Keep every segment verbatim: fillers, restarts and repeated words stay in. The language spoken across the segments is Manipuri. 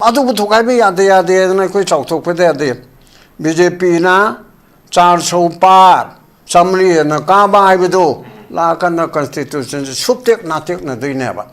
ꯑꯗꯨꯕꯨ ꯊꯨꯒꯥꯏꯕ ꯌꯥꯗꯦ, ꯌꯥꯗꯦ ꯍꯥꯏꯗꯅ ꯑꯩꯈꯣꯏ ꯆꯥꯎꯊꯣꯛꯄꯗ ꯌꯥꯗꯦ꯫ ꯕꯤ ꯖꯦ ꯄꯤꯅ ꯆꯥꯔ ꯁꯧ ꯄꯥꯔ ꯆꯥꯃꯔꯤ ꯍꯦꯟꯅ ꯀꯥꯕ ꯍꯥꯏꯕꯗꯨ ꯂꯥꯛꯀꯥꯟꯗ ꯀꯟꯁꯇꯤꯇ꯭ꯌꯨꯁꯟꯁꯦ ꯁꯨꯞꯇꯦꯛ ꯅꯥꯇꯦꯛꯅꯗꯣꯏꯅꯦꯕ꯫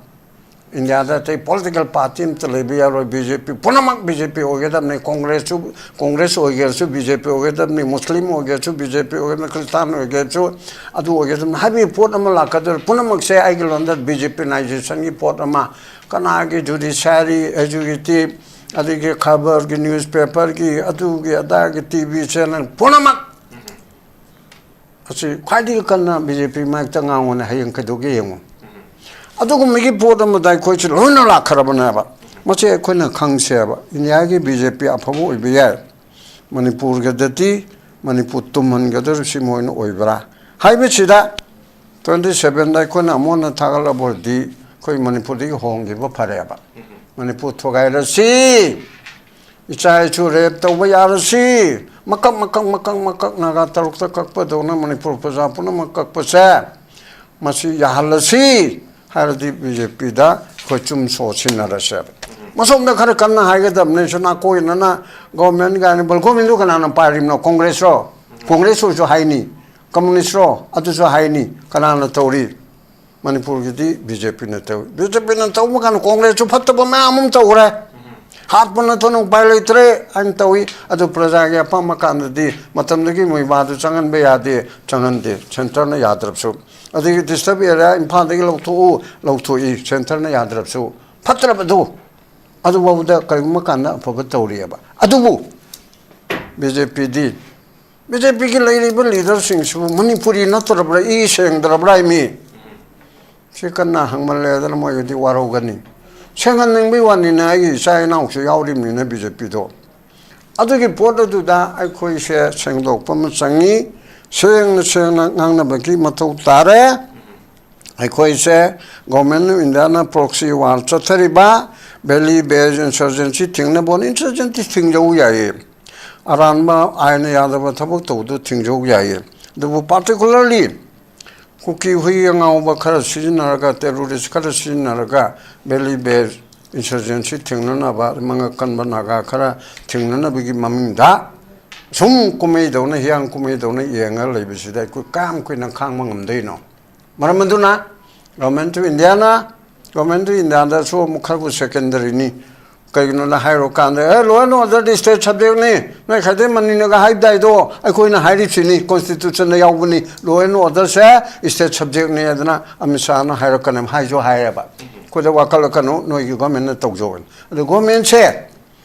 ꯏꯟꯗꯤꯌꯥꯗ ꯑꯇꯩ ꯄꯣꯂꯤꯇꯤꯀꯦꯜ ꯄꯥꯔꯇꯤ ꯑꯝꯇ ꯂꯩꯕ ꯌꯥꯔꯣꯏ꯫ ꯕꯤ ꯖꯦ ꯄꯤ ꯄꯨꯝꯅꯃꯛ ꯕꯤ ꯖꯦ ꯄꯤ ꯑꯣꯏꯒꯗꯕꯅꯤ꯫ ꯀꯣꯡꯒ꯭ꯔꯦꯁꯁꯨ, ꯀꯣꯡꯒ꯭ꯔꯦꯁ ꯑꯣꯏꯒꯦꯔꯁꯨ ꯕꯤ ꯖꯦ ꯄꯤ ꯑꯣꯏꯒꯗꯕꯅꯤ꯫ ꯃꯨꯁꯂꯤꯝ ꯑꯣꯏꯒꯦꯔꯁꯨ ꯕꯤ ꯖꯦ ꯄꯤ ꯑꯣꯏꯒꯗꯕꯅꯤ꯫ ꯈ꯭ꯔꯤꯁꯇꯥꯟ ꯑꯣꯏꯒꯦꯔꯁꯨ ꯑꯗꯨ ꯑꯣꯏꯒꯗꯕꯅꯤ ꯍꯥꯏꯕꯒꯤ ꯄꯣꯠ ꯑꯃ ꯂꯥꯛꯀꯗꯧꯔꯦ꯫ ꯄꯨꯝꯅꯃꯛꯁꯦ ꯑꯩꯒꯤ ꯂꯣꯟꯗ ꯕꯤ ꯖꯦ ꯄꯤꯅꯥꯏꯖꯦꯁꯟꯒꯤ ꯄꯣꯠ ꯑꯃ, ꯀꯅꯥꯒꯤ ꯖꯨꯗꯤꯁꯤꯌꯥꯔꯤ, ꯑꯦꯛꯖꯤꯀ꯭ꯌꯨꯇꯤꯚ, ꯑꯗꯒꯤ ꯈꯕꯔꯒꯤ, ꯅ꯭ꯌꯨꯁꯄꯦꯄꯔꯒꯤ, ꯑꯗꯨꯒꯤ ꯑꯗꯥꯒꯤ ꯇꯤ ꯚꯤ ꯆꯦꯅꯦꯜ ꯄꯨꯝꯅꯃꯛ ꯑꯁꯤ ꯈ꯭ꯋꯥꯏꯗꯒꯤ ꯀꯟꯅ ꯕꯤ ꯖꯦ ꯄꯤ ꯃꯥꯏꯛꯇ ꯉꯥꯡꯉꯨꯅꯦ, ꯍꯌꯦꯡ ꯀꯩꯗꯧꯒꯦ ꯌꯦꯡꯉꯨ꯫ ꯑꯗꯨꯒꯨꯝꯕꯒꯤ ꯄꯣꯠ ꯑꯃꯗ ꯑꯩꯈꯣꯏꯁꯤ ꯂꯣꯏꯅ ꯂꯥꯛꯈ꯭ꯔꯕꯅꯦꯕ꯫ ꯃꯁꯤ ꯑꯩꯈꯣꯏꯅ ꯈꯪꯁꯦꯕ꯫ ꯏꯟꯗꯤꯌꯥꯒꯤ ꯕꯤ ꯖꯦ ꯄꯤ ꯑꯐꯕ ꯑꯣꯏꯕ ꯌꯥꯏ, ꯃꯅꯤꯄꯨꯔꯒꯗꯗꯤ, ꯃꯅꯤꯄꯨꯔ ꯇꯨꯝꯍꯟꯒꯗꯧꯔꯤꯕꯁꯤ ꯃꯣꯏꯅ ꯑꯣꯏꯕ꯭ꯔꯥ ꯍꯥꯏꯕꯁꯤꯗ, ꯇ꯭ꯋꯦꯟꯇꯤ ꯁꯚꯦꯟꯗ ꯑꯩꯈꯣꯏꯅ ꯑꯃꯨꯛ ꯍꯟꯅ ꯊꯥꯒꯠꯂꯕ ꯑꯣꯏꯔꯗꯤ ꯑꯩꯈꯣꯏ ꯃꯅꯤꯄꯨꯔꯗꯒꯤ ꯍꯣꯡꯈꯤꯕ ꯐꯔꯦꯕ꯫ ꯃꯅꯤꯄꯨꯔ ꯊꯨꯒꯥꯏꯔꯁꯤ, ꯏꯆꯥ ꯏꯁꯨ ꯔꯦꯞ ꯇꯧꯕ ꯌꯥꯔꯁꯤ, ꯃꯀꯛ ꯃꯀꯛ ꯃꯀꯛ ꯃꯀꯛ ꯅꯥꯒꯥ ꯇꯔꯨꯛꯇ ꯀꯛꯄꯗꯧꯅ ꯃꯅꯤꯄꯨꯔ ꯄ꯭ꯔꯖꯥ ꯄꯨꯝꯅꯃꯛ ꯀꯛꯄꯁꯦ, ꯃꯁꯤ ꯌꯥꯍꯜꯂꯁꯤ ꯍꯥꯏꯔꯗꯤ ꯕꯤ ꯖꯦ ꯄꯤꯗ ꯑꯩꯈꯣꯏ ꯆꯨꯝ ꯁꯣ ꯁꯤꯟꯅꯔꯁꯦꯕ꯫ ꯃꯁꯣꯝꯗ ꯈꯔ ꯀꯟꯅ ꯍꯥꯏꯒꯗꯕꯅꯤ꯫ ꯁꯣꯝ ꯅꯥꯀꯣꯏꯅꯅ ꯒꯣꯔꯃꯦꯟ ꯀꯥꯏꯅ ꯕꯜꯀꯣꯃꯤꯟꯗꯨ ꯀꯅꯥꯅ ꯄꯥꯏꯔꯤꯕꯅꯣ? ꯀꯣꯡꯒ꯭ꯔꯦꯁꯔꯣ? ꯀꯣꯡꯒ꯭ꯔꯦꯁ ꯑꯣꯏꯔꯁꯨ ꯍꯥꯏꯅꯤ, ꯀꯝꯃꯨꯅꯤꯁ꯭ꯠꯔꯣ? ꯑꯗꯨꯁꯨ ꯍꯥꯏꯅꯤ꯫ ꯀꯅꯥꯅ ꯇꯧꯔꯤ? ꯃꯅꯤꯄꯨꯔꯒꯤꯗꯤ ꯕꯤ ꯖꯦ ꯄꯤꯅ ꯇꯧꯏ꯫ ꯕꯤ ꯖꯦ ꯄꯤꯅ ꯇꯧꯕ ꯀꯥꯟꯗ ꯀꯣꯡꯒ꯭ꯔꯦꯁꯁꯨ ꯐꯠꯇꯕ ꯃꯌꯥꯝ ꯑꯃ ꯇꯧꯈ꯭ꯔꯦ꯫ ꯍꯥꯠꯄ ꯅꯠꯇꯅ ꯎꯄꯥꯏ ꯂꯩꯇ꯭ꯔꯦ ꯍꯥꯏꯅ ꯇꯧꯏ꯫ ꯑꯗꯨ ꯄ꯭ꯔꯖꯥꯒꯤ ꯑꯄꯥꯝꯕ ꯀꯥꯟꯗꯗꯤ ꯃꯇꯝꯗꯨꯒꯤ ꯃꯣꯏꯕꯥꯗꯨ ꯆꯪꯍꯟꯕ ꯌꯥꯗꯦ, ꯆꯪꯍꯟꯗꯦ, ꯁꯦꯟꯇꯔꯅ ꯌꯥꯗ꯭ꯔꯕꯁꯨ꯫ ꯑꯗꯒꯤ ꯗꯤꯁꯇꯔꯕ ꯑꯦꯔꯤꯌꯥ ꯏꯝꯐꯥꯜꯗꯒꯤ ꯂꯧꯊꯣꯛꯎ, ꯂꯧꯊꯣꯛꯏ, ꯁꯦꯟꯇꯔꯅ ꯌꯥꯗ꯭ꯔꯕꯁꯨ꯫ ꯐꯠꯇ꯭ꯔꯕꯗꯨ ꯑꯗꯨꯐꯥꯎꯕꯗ ꯀꯔꯤꯒꯨꯝꯕ ꯀꯥꯟꯗ ꯑꯐꯕ ꯇꯧꯔꯤꯑꯕ꯫ ꯑꯗꯨꯕꯨ ꯕꯤ ꯖꯦ ꯄꯤꯗꯤ, ꯕꯤ ꯖꯦ ꯄꯤꯒꯤ ꯂꯩꯔꯤꯕ ꯂꯤꯗꯔꯁꯤꯡꯁꯤꯕꯨ ꯃꯅꯤꯄꯨꯔꯤ ꯅꯠꯇ꯭ꯔꯕ꯭ꯔꯥ, ꯏ ꯁꯦꯡꯗ꯭ꯔꯕ꯭ꯔꯥ ꯍꯥꯏꯃꯤ? ꯁꯤ ꯀꯟꯅ ꯍꯪꯃꯜꯂꯦꯗꯅ ꯃꯣꯏꯒꯤꯗꯤ ꯋꯥꯔꯧꯒꯅꯤ꯫ ꯁꯦꯡꯍꯟꯅꯤꯡꯕꯒꯤ ꯋꯥꯅꯤꯅ ꯑꯩꯒꯤ ꯏꯆꯥ ꯏꯅꯥꯎꯁꯨ ꯌꯥꯎꯔꯤꯕꯅꯤꯅ ꯕꯤ ꯖꯦ ꯄꯤꯗꯣ꯫ ꯑꯗꯨꯒꯤ ꯄꯣꯠ ꯑꯗꯨꯗ ꯑꯩꯈꯣꯏꯁꯦ ꯁꯦꯡꯗꯣꯛꯄ ꯑꯃ ꯆꯪꯉꯤ꯫ ꯁꯦꯡꯅ ꯁꯦꯡꯅ ꯉꯥꯡꯅꯕꯒꯤ ꯃꯊꯧ ꯇꯥꯔꯦ꯫ ꯑꯩꯈꯣꯏꯁꯦ Government of India ꯅ proxy war ꯆꯠꯊꯔꯤꯕ, valley based insurgency ꯊꯤꯡꯅꯕ ꯍꯣꯠꯅ insurgency ꯊꯤꯡꯖꯧ ꯌꯥꯏꯌꯦ꯫ ꯑꯔꯥꯟꯕ ꯑꯥꯏꯟꯅ ꯌꯥꯗꯕ ꯊꯕꯛ ꯇꯧꯕꯗꯨ ꯊꯤꯡꯖꯧ ꯌꯥꯏꯌꯦ꯫ ꯑꯗꯨꯕꯨ particularly ꯀꯨꯀꯤ ꯍꯨꯏ ꯑꯉꯥꯎꯕ ꯈꯔ ꯁꯤꯖꯤꯟꯅꯔꯒ, terrorist ꯈꯔ ꯁꯤꯖꯤꯟꯅꯔꯒ valley based insurgency ꯊꯤꯡꯅꯅꯕ, ꯃꯉꯛ ꯀꯟꯕ ꯅꯥꯒꯥ ꯈꯔ ꯊꯤꯡꯅꯅꯕꯒꯤ ꯃꯃꯤꯡꯗ ꯁꯨꯝ ꯀꯨꯝꯍꯩꯗꯧꯅ, ꯍꯤꯌꯥꯡ ꯀꯨꯝꯍꯩꯗꯧꯅ ꯌꯦꯡꯉ ꯂꯩꯕꯁꯤꯗ ꯑꯩꯈꯣꯏ ꯀꯌꯥꯝ ꯀꯨꯏꯅ ꯈꯥꯡꯕ ꯉꯝꯗꯣꯏꯅꯣ? ꯃꯔꯝ ꯑꯗꯨꯅ Government of Indiaꯅ, Government of Indiaꯗꯁꯨ ꯑꯃꯨꯛ ꯈꯔꯕꯨ secondaryꯅꯤ꯫ ꯀꯩꯒꯤꯅꯣꯅ ꯍꯥꯏꯔꯨꯀꯥꯟꯗ, ꯑꯦ, law and orderꯗꯤ state subjectꯅꯤ, ꯅꯣꯏ ꯈꯥꯏꯗꯦ ꯃꯅꯤꯅꯒ ꯍꯥꯏꯕꯗꯥꯏꯗꯣ ꯑꯩꯈꯣꯏꯅ ꯍꯥꯏꯔꯤꯁꯤꯅꯤ, constitutionꯗ ꯌꯥꯎꯕꯅꯤ, law and orderꯁꯦ state subjectꯅꯤ꯫ ꯑꯗꯨꯅ ꯑꯃꯤꯠ ꯁꯥꯍꯅ ꯍꯥꯏꯔꯛꯀꯅꯤ, ꯍꯥꯏꯁꯨ ꯍꯥꯏꯔꯦꯕ, ꯑꯩꯈꯣꯏꯗ ꯋꯥꯀꯠꯂꯛꯀꯅꯨ, ꯅꯣꯏꯒꯤ governmentꯅ ꯇꯧꯖꯧꯅꯤ꯫ ꯑꯗꯨ governmentꯁꯦ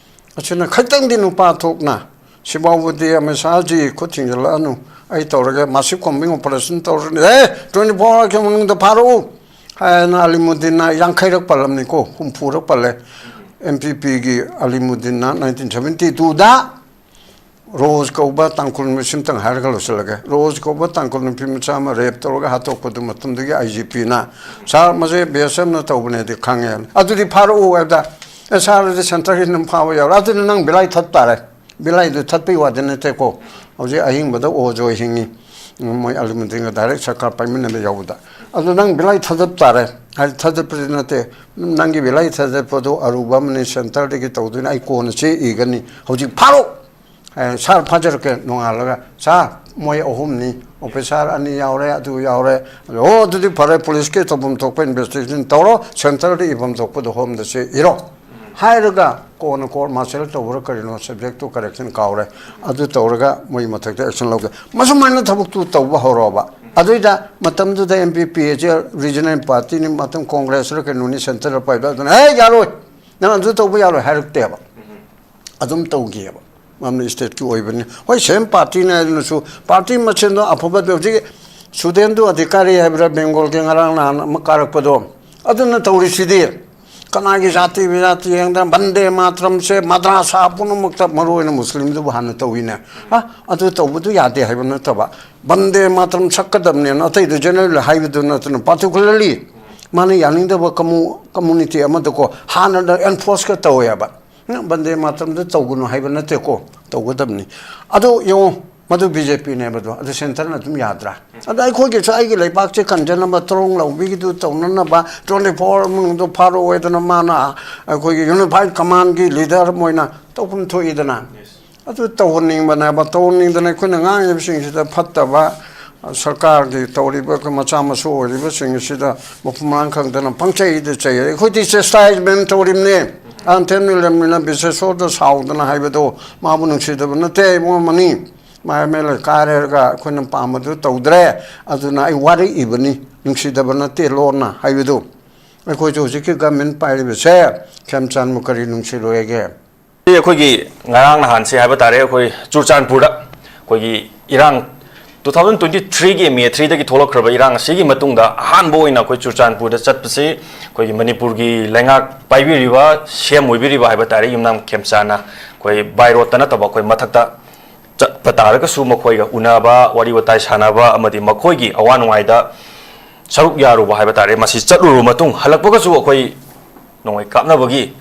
ꯑꯁꯤꯅ ꯈꯤꯇꯪꯗꯤ ꯅꯨꯄꯥ ꯊꯣꯛꯅ, ꯁꯤꯐꯥꯎꯕꯗꯤ ꯑꯃꯤꯠ ꯁꯥꯍꯖꯤ ꯈꯨꯠ ꯊꯤꯡꯖꯤꯜꯂꯛꯑꯅꯨ, ꯑꯩ ꯇꯧꯔꯒꯦ, massive combing operation ꯇꯧꯔꯅꯤ, ꯑꯦ, twenty four hoursꯀꯤ ꯃꯅꯨꯡꯗ ꯐꯥꯔꯛꯎ ꯍꯥꯏꯅ ꯑꯂꯤꯃꯨꯗꯤꯟꯅ ꯌꯥꯡꯈꯩꯔꯛ ꯄꯜꯂꯝꯅꯤꯀꯣ, ꯍꯨꯝꯐꯨꯔꯛ ꯄꯜꯂꯦ꯫ NPPꯒꯤ ꯑꯂꯤꯃꯨꯗꯤꯟꯅ nineteen seventy twoꯗ ꯔꯣꯖ ꯀꯧꯕ ꯇꯥꯡꯈꯨꯜ ꯅꯨꯄꯤ, ꯁꯤꯝꯇꯪ ꯍꯥꯏꯔꯒ ꯂꯣꯏꯁꯤꯜꯂꯒꯦ, ꯔꯣꯖ ꯀꯧꯕ ꯇꯥꯡꯈꯨꯜ ꯅꯨꯄꯤ ꯃꯆꯥ ꯑꯃ rape ꯇꯧꯔꯒ ꯍꯥꯠꯇꯣꯛꯄꯗꯨ ꯃꯇꯝꯗꯨꯒꯤ IGPꯅ, "ꯁꯥꯔ, ꯃꯁꯦ BSFꯅ ꯇꯧꯕꯅꯦꯗꯤ ꯈꯪꯉꯦ, ꯑꯗꯨꯗꯤ ꯐꯥꯔꯛꯎ" ꯍꯥꯏꯕꯗ, "ꯑꯦ, ꯁꯥꯔ, ꯑꯗꯨꯗꯤ centreꯒꯤ ꯑꯗꯨꯝ ꯐꯥꯕ ꯌꯥꯔꯣꯏ, ꯑꯗꯨꯗꯤ ꯅꯪ ꯕꯤꯂꯥꯏ ꯊꯠ ꯇꯥꯔꯦ"꯫ ꯕꯤꯂꯥꯏꯗꯨ ꯊꯠꯄꯩ ꯋꯥꯗꯤ ꯅꯠꯇꯦꯀꯣ, ꯍꯧꯖꯤꯛ ꯑꯍꯤꯡꯕꯗ ꯑꯣꯖꯣꯏ ꯍꯤꯡꯉꯤ꯫ ꯃꯣꯏ ꯑꯂꯤꯃꯨꯗꯤꯟꯒ direct ꯁꯔꯀꯥꯔ ꯄꯥꯏꯃꯤꯟꯅꯕ ꯌꯥꯎꯕꯗ꯫ "ꯑꯗꯨ ꯅꯪ ꯕꯤꯂꯥꯏ ꯊꯥꯗꯠ ꯇꯥꯔꯦ" ꯍꯥꯏꯗꯤ, ꯊꯥꯗꯠꯄꯗꯤ ꯅꯠꯇꯦ, "ꯅꯪꯒꯤ ꯕꯤꯂꯥꯏ ꯊꯥꯗꯠꯄꯗꯨ ꯑꯔꯨꯕ ꯑꯃꯅꯤ, centreꯗꯒꯤ ꯇꯧꯗꯣꯏꯅꯤ, ꯑꯩ ꯀꯣꯟꯅ ꯆꯦ ꯏꯒꯅꯤ, ꯍꯧꯖꯤꯛ ꯐꯥꯔꯣ!" ꯍꯥꯏ, "ꯁꯥꯔ, ꯐꯥꯖꯔꯛꯀꯦ"꯫ ꯅꯣꯡꯉꯥꯜꯂꯒ, "ꯁꯥꯔ, ꯃꯣꯏ ꯑꯍꯨꯝꯅꯤ, officer ꯑꯅꯤ ꯌꯥꯎꯔꯦ, ꯑꯗꯨ ꯌꯥꯎꯔꯦ"꯫ "ꯑꯣ, ꯑꯗꯨꯗꯤ ꯐꯔꯦ, policeꯀꯤ ꯇꯧꯐꯝ ꯊꯣꯛꯄ investigation ꯇꯧꯔꯣ, centreꯗ ꯏꯐꯝ ꯊꯣꯛꯄꯗꯣ homeꯗ ꯆꯦ ꯏꯔꯣ" ꯍꯥꯏꯔꯒ, ꯀꯣꯟꯅ court martial ꯇꯧꯕ꯭ꯔꯥ ꯀꯔꯤꯅꯣ, subjectꯇꯨ correction ꯀꯥꯎꯔꯦ, ꯑꯗꯨ ꯇꯧꯔꯒ ꯃꯣꯏ ꯃꯊꯛꯇ action ꯂꯧꯒꯦ꯫ ꯃꯁꯨꯃꯥꯏꯅ ꯊꯕꯛꯇꯨ ꯇꯧꯕ ꯍꯧꯔꯛꯑꯕ꯫ ꯑꯗꯨꯏꯗ ꯃꯇꯝꯗꯨꯗ NPP ꯑꯁꯦ regional partyꯅꯤ, ꯃꯇꯝ Congressꯔ ꯀꯩꯅꯣꯅꯤ, centreꯗ ꯄꯥꯏꯕ, ꯑꯗꯨꯅ, "ꯑꯦ, ꯌꯥꯔꯣꯏ, ꯅꯪ ꯑꯗꯨ ꯇꯧꯕ ꯌꯥꯔꯣꯏ" ꯍꯥꯏꯔꯛꯇꯦꯕ꯫ ꯑꯗꯨꯝ ꯇꯧꯈꯤꯑꯕ꯫ ꯃꯔꯝꯗꯤ stateꯀꯤ ꯑꯣꯏꯕꯅꯤ꯫ ꯍꯣꯏ, same partyꯅꯤ ꯍꯥꯏꯗꯨꯅꯁꯨ, party ꯃꯁꯦꯟꯗꯣ ꯑꯐꯕ, ꯍꯧꯖꯤꯛ ꯁꯨꯗꯦꯟꯗꯨ ꯑꯙꯤꯀꯥꯔꯤ ꯍꯥꯏꯕ꯭ꯔꯥ, Bengalꯒꯤ ꯉꯔꯥꯡ ꯅꯍꯥꯟ ꯑꯃ ꯀꯥꯔꯛꯄꯗꯣ, ꯑꯗꯨꯅ ꯇꯧꯔꯤꯁꯤꯗꯤ꯫ ꯀꯅꯥꯒꯤ ꯖꯥꯇꯤ ꯕꯤꯖꯥꯇꯤ ꯌꯦꯡꯗꯅ ꯕꯟꯗꯦ ꯃꯥꯇꯔꯝꯁꯦ ꯃꯗ꯭ꯔꯥꯁꯥ ꯄꯨꯝꯅꯃꯛꯇ, ꯃꯔꯨ ꯑꯣꯏꯅ ꯃꯨꯁꯂꯤꯝꯗꯨꯕꯨ ꯍꯥꯟꯅ ꯇꯧꯏꯅꯦ꯫ ꯑ, ꯑꯗꯨ ꯇꯧꯕꯗꯨ ꯌꯥꯗꯦ ꯍꯥꯏꯕ ꯅꯠꯇꯕ, ꯕꯟꯗꯦ ꯃꯥꯇꯔꯝ ꯁꯛꯀꯗꯕꯅꯦꯅ ꯑꯇꯩꯗꯨ generally ꯍꯥꯏꯕꯗꯨ ꯅꯠꯇꯅ, particularly ꯃꯥꯅ ꯌꯥꯅꯤꯡꯗꯕ commu-, community ꯑꯃꯗꯀꯣ ꯍꯥꯟꯅ enforceꯀ ꯇꯧꯋꯦꯕ꯫ ꯅꯪ ꯕꯟꯗꯦ ꯃꯥꯇꯔꯝꯗ ꯇꯧꯒꯅꯨ ꯍꯥꯏꯕ ꯅꯠꯇꯦꯀꯣ, ꯇꯧꯒꯗꯕꯅꯤ꯫ ꯑꯗꯣ ꯌꯦꯡꯉꯣ, ꯃꯗꯨ ꯕꯤ ꯖꯦ ꯄꯤꯅꯦꯕꯗꯣ, ꯑꯗꯨ ꯁꯦꯟꯇꯔꯅ ꯑꯗꯨꯝ ꯌꯥꯗ꯭ꯔꯥ? ꯑꯗ ꯑꯩꯈꯣꯏꯒꯤꯁꯨ ꯑꯩꯒꯤ ꯂꯩꯕꯥꯛꯁꯦ ꯀꯟꯖꯅꯕ, ꯇ꯭ꯔꯣꯡ ꯂꯧꯕꯤꯒꯤꯗꯨ ꯇꯧꯅꯅꯕ, ꯇ꯭ꯋꯦꯟꯇꯤ ꯐꯣꯔ ꯃꯅꯨꯡꯗ ꯐꯥꯔꯛꯑꯣꯏꯗꯅ ꯃꯥꯅ ꯑꯩꯈꯣꯏꯒꯤ ꯌꯨꯅꯤꯐꯥꯏꯠ ꯀꯃꯥꯟꯒꯤ ꯂꯤꯗꯔ ꯑꯃ ꯑꯣꯏꯅ ꯇꯧꯐꯝ ꯊꯣꯛꯏꯗꯅ꯫ ꯑꯗꯨ ꯇꯧꯍꯟꯅꯤꯡꯕꯅꯦꯕ꯫ ꯇꯧꯍꯟꯅꯤꯡꯗꯅ ꯑꯩꯈꯣꯏꯅ ꯉꯥꯡꯉꯤꯕꯁꯤꯡꯁꯤꯗ ꯐꯠꯇꯕ, ꯁꯔꯀꯥꯔꯒꯤ ꯇꯧꯔꯤꯕ ꯑꯩꯈꯣꯏ ꯃꯆꯥ ꯃꯁꯨ ꯑꯣꯏꯔꯤꯕꯁꯤꯡꯁꯤꯗ ꯃꯐꯝ ꯃꯔꯥꯡ ꯈꯪꯗꯅ ꯄꯪꯆꯩꯗ ꯆꯩꯔꯦ꯫ ꯑꯩꯈꯣꯏꯗꯤ ꯆꯥꯁꯇꯥꯏꯁꯃꯦꯟ ꯇꯧꯔꯤꯕꯅꯦ꯫ ꯑꯟꯊꯦꯟ ꯋꯤꯂꯤꯌꯝꯅ ꯕꯤꯁꯦꯁꯣꯔꯗ ꯁꯥꯎꯗꯅ ꯍꯥꯏꯕꯗꯣ ꯃꯥꯕꯨ ꯅꯨꯡꯁꯤꯗꯕ ꯅꯠꯇꯦ, ꯏꯕꯨꯡꯉꯣ ꯃꯅꯤ꯫ ꯃꯥ ꯑꯦꯝ ꯑꯦꯜ ꯑꯦ ꯀꯥꯔꯦꯔꯒ ꯑꯩꯈꯣꯏꯅ ꯄꯥꯝꯕꯗꯨ ꯇꯧꯗ꯭ꯔꯦ꯫ ꯑꯗꯨꯅ ꯑꯩ ꯋꯥꯔꯛꯏꯕꯅꯤ, ꯅꯨꯡꯁꯤꯗꯕ ꯅꯠꯇꯦ ꯂꯣꯟꯅ ꯍꯥꯏꯕꯗꯨ꯫ ꯑꯩꯈꯣꯏꯁꯨ ꯍꯧꯖꯤꯛꯀꯤ ꯒꯃꯦꯟ ꯄꯥꯏꯔꯤꯕꯁꯦ ꯈꯦꯝꯆꯥꯟꯕꯨ ꯀꯔꯤ ꯅꯨꯡꯁꯤꯔꯣꯏꯒꯦ? ꯑꯩꯈꯣꯏꯒꯤ ꯉꯔꯥꯡ ꯅꯍꯥꯟꯁꯦ ꯍꯥꯏꯕ ꯇꯥꯔꯦ, ꯑꯩꯈꯣꯏ ꯆꯨꯔꯆꯥꯟꯄꯨꯔꯗ ꯑꯩꯈꯣꯏꯒꯤ ꯏꯔꯥꯡ, two thousand twenty three ꯒꯤ May three ꯗꯒꯤ ꯊꯣꯛꯂꯛꯈ꯭ꯔꯕ ꯏꯔꯥꯡ ꯑꯁꯤꯒꯤ ꯃꯇꯨꯡꯗ ꯑꯍꯥꯟꯕ ꯑꯣꯏꯅ ꯑꯩꯈꯣꯏ ꯆꯨꯔꯆꯥꯟꯄꯨꯔꯗ ꯆꯠꯄꯁꯤ ꯑꯩꯈꯣꯏꯒꯤ ꯃꯅꯤꯄꯨꯔꯒꯤ ꯂꯩꯉꯥꯛ ꯄꯥꯏꯕꯤꯔꯤꯕ ꯁꯤ ꯑꯦꯝ ꯑꯣꯏꯕꯤꯔꯤꯕ ꯍꯥꯏꯕ ꯇꯥꯔꯦ, ꯌꯨꯝꯅꯥꯝ ꯈꯦꯝꯆꯥꯟꯅ ꯑꯩꯈꯣꯏ by road ꯇ ꯅꯠꯇꯕ ꯑꯩꯈꯣꯏ ꯃꯊꯛꯇ ꯆꯠꯄ ꯇꯥꯔꯒꯁꯨ ꯃꯈꯣꯏꯒ ꯎꯅꯕ, ꯋꯥꯔꯤ ꯋꯥꯇꯥꯏ ꯁꯥꯟꯅꯕ ꯑꯃꯗꯤ ꯃꯈꯣꯏꯒꯤ ꯑꯋꯥ ꯅꯨꯡꯉꯥꯏꯗ ꯁꯔꯨꯛ ꯌꯥꯔꯨꯕ ꯍꯥꯏꯕ ꯇꯥꯔꯦ꯫ ꯃꯁꯤ ꯆꯠꯂꯨꯔꯕ ꯃꯇꯨꯡ ꯍꯜꯂꯛꯄꯒꯁꯨ ꯑꯩꯈꯣꯏ ꯅꯣꯡꯃꯩ ꯀꯥꯞꯅꯕꯒꯤ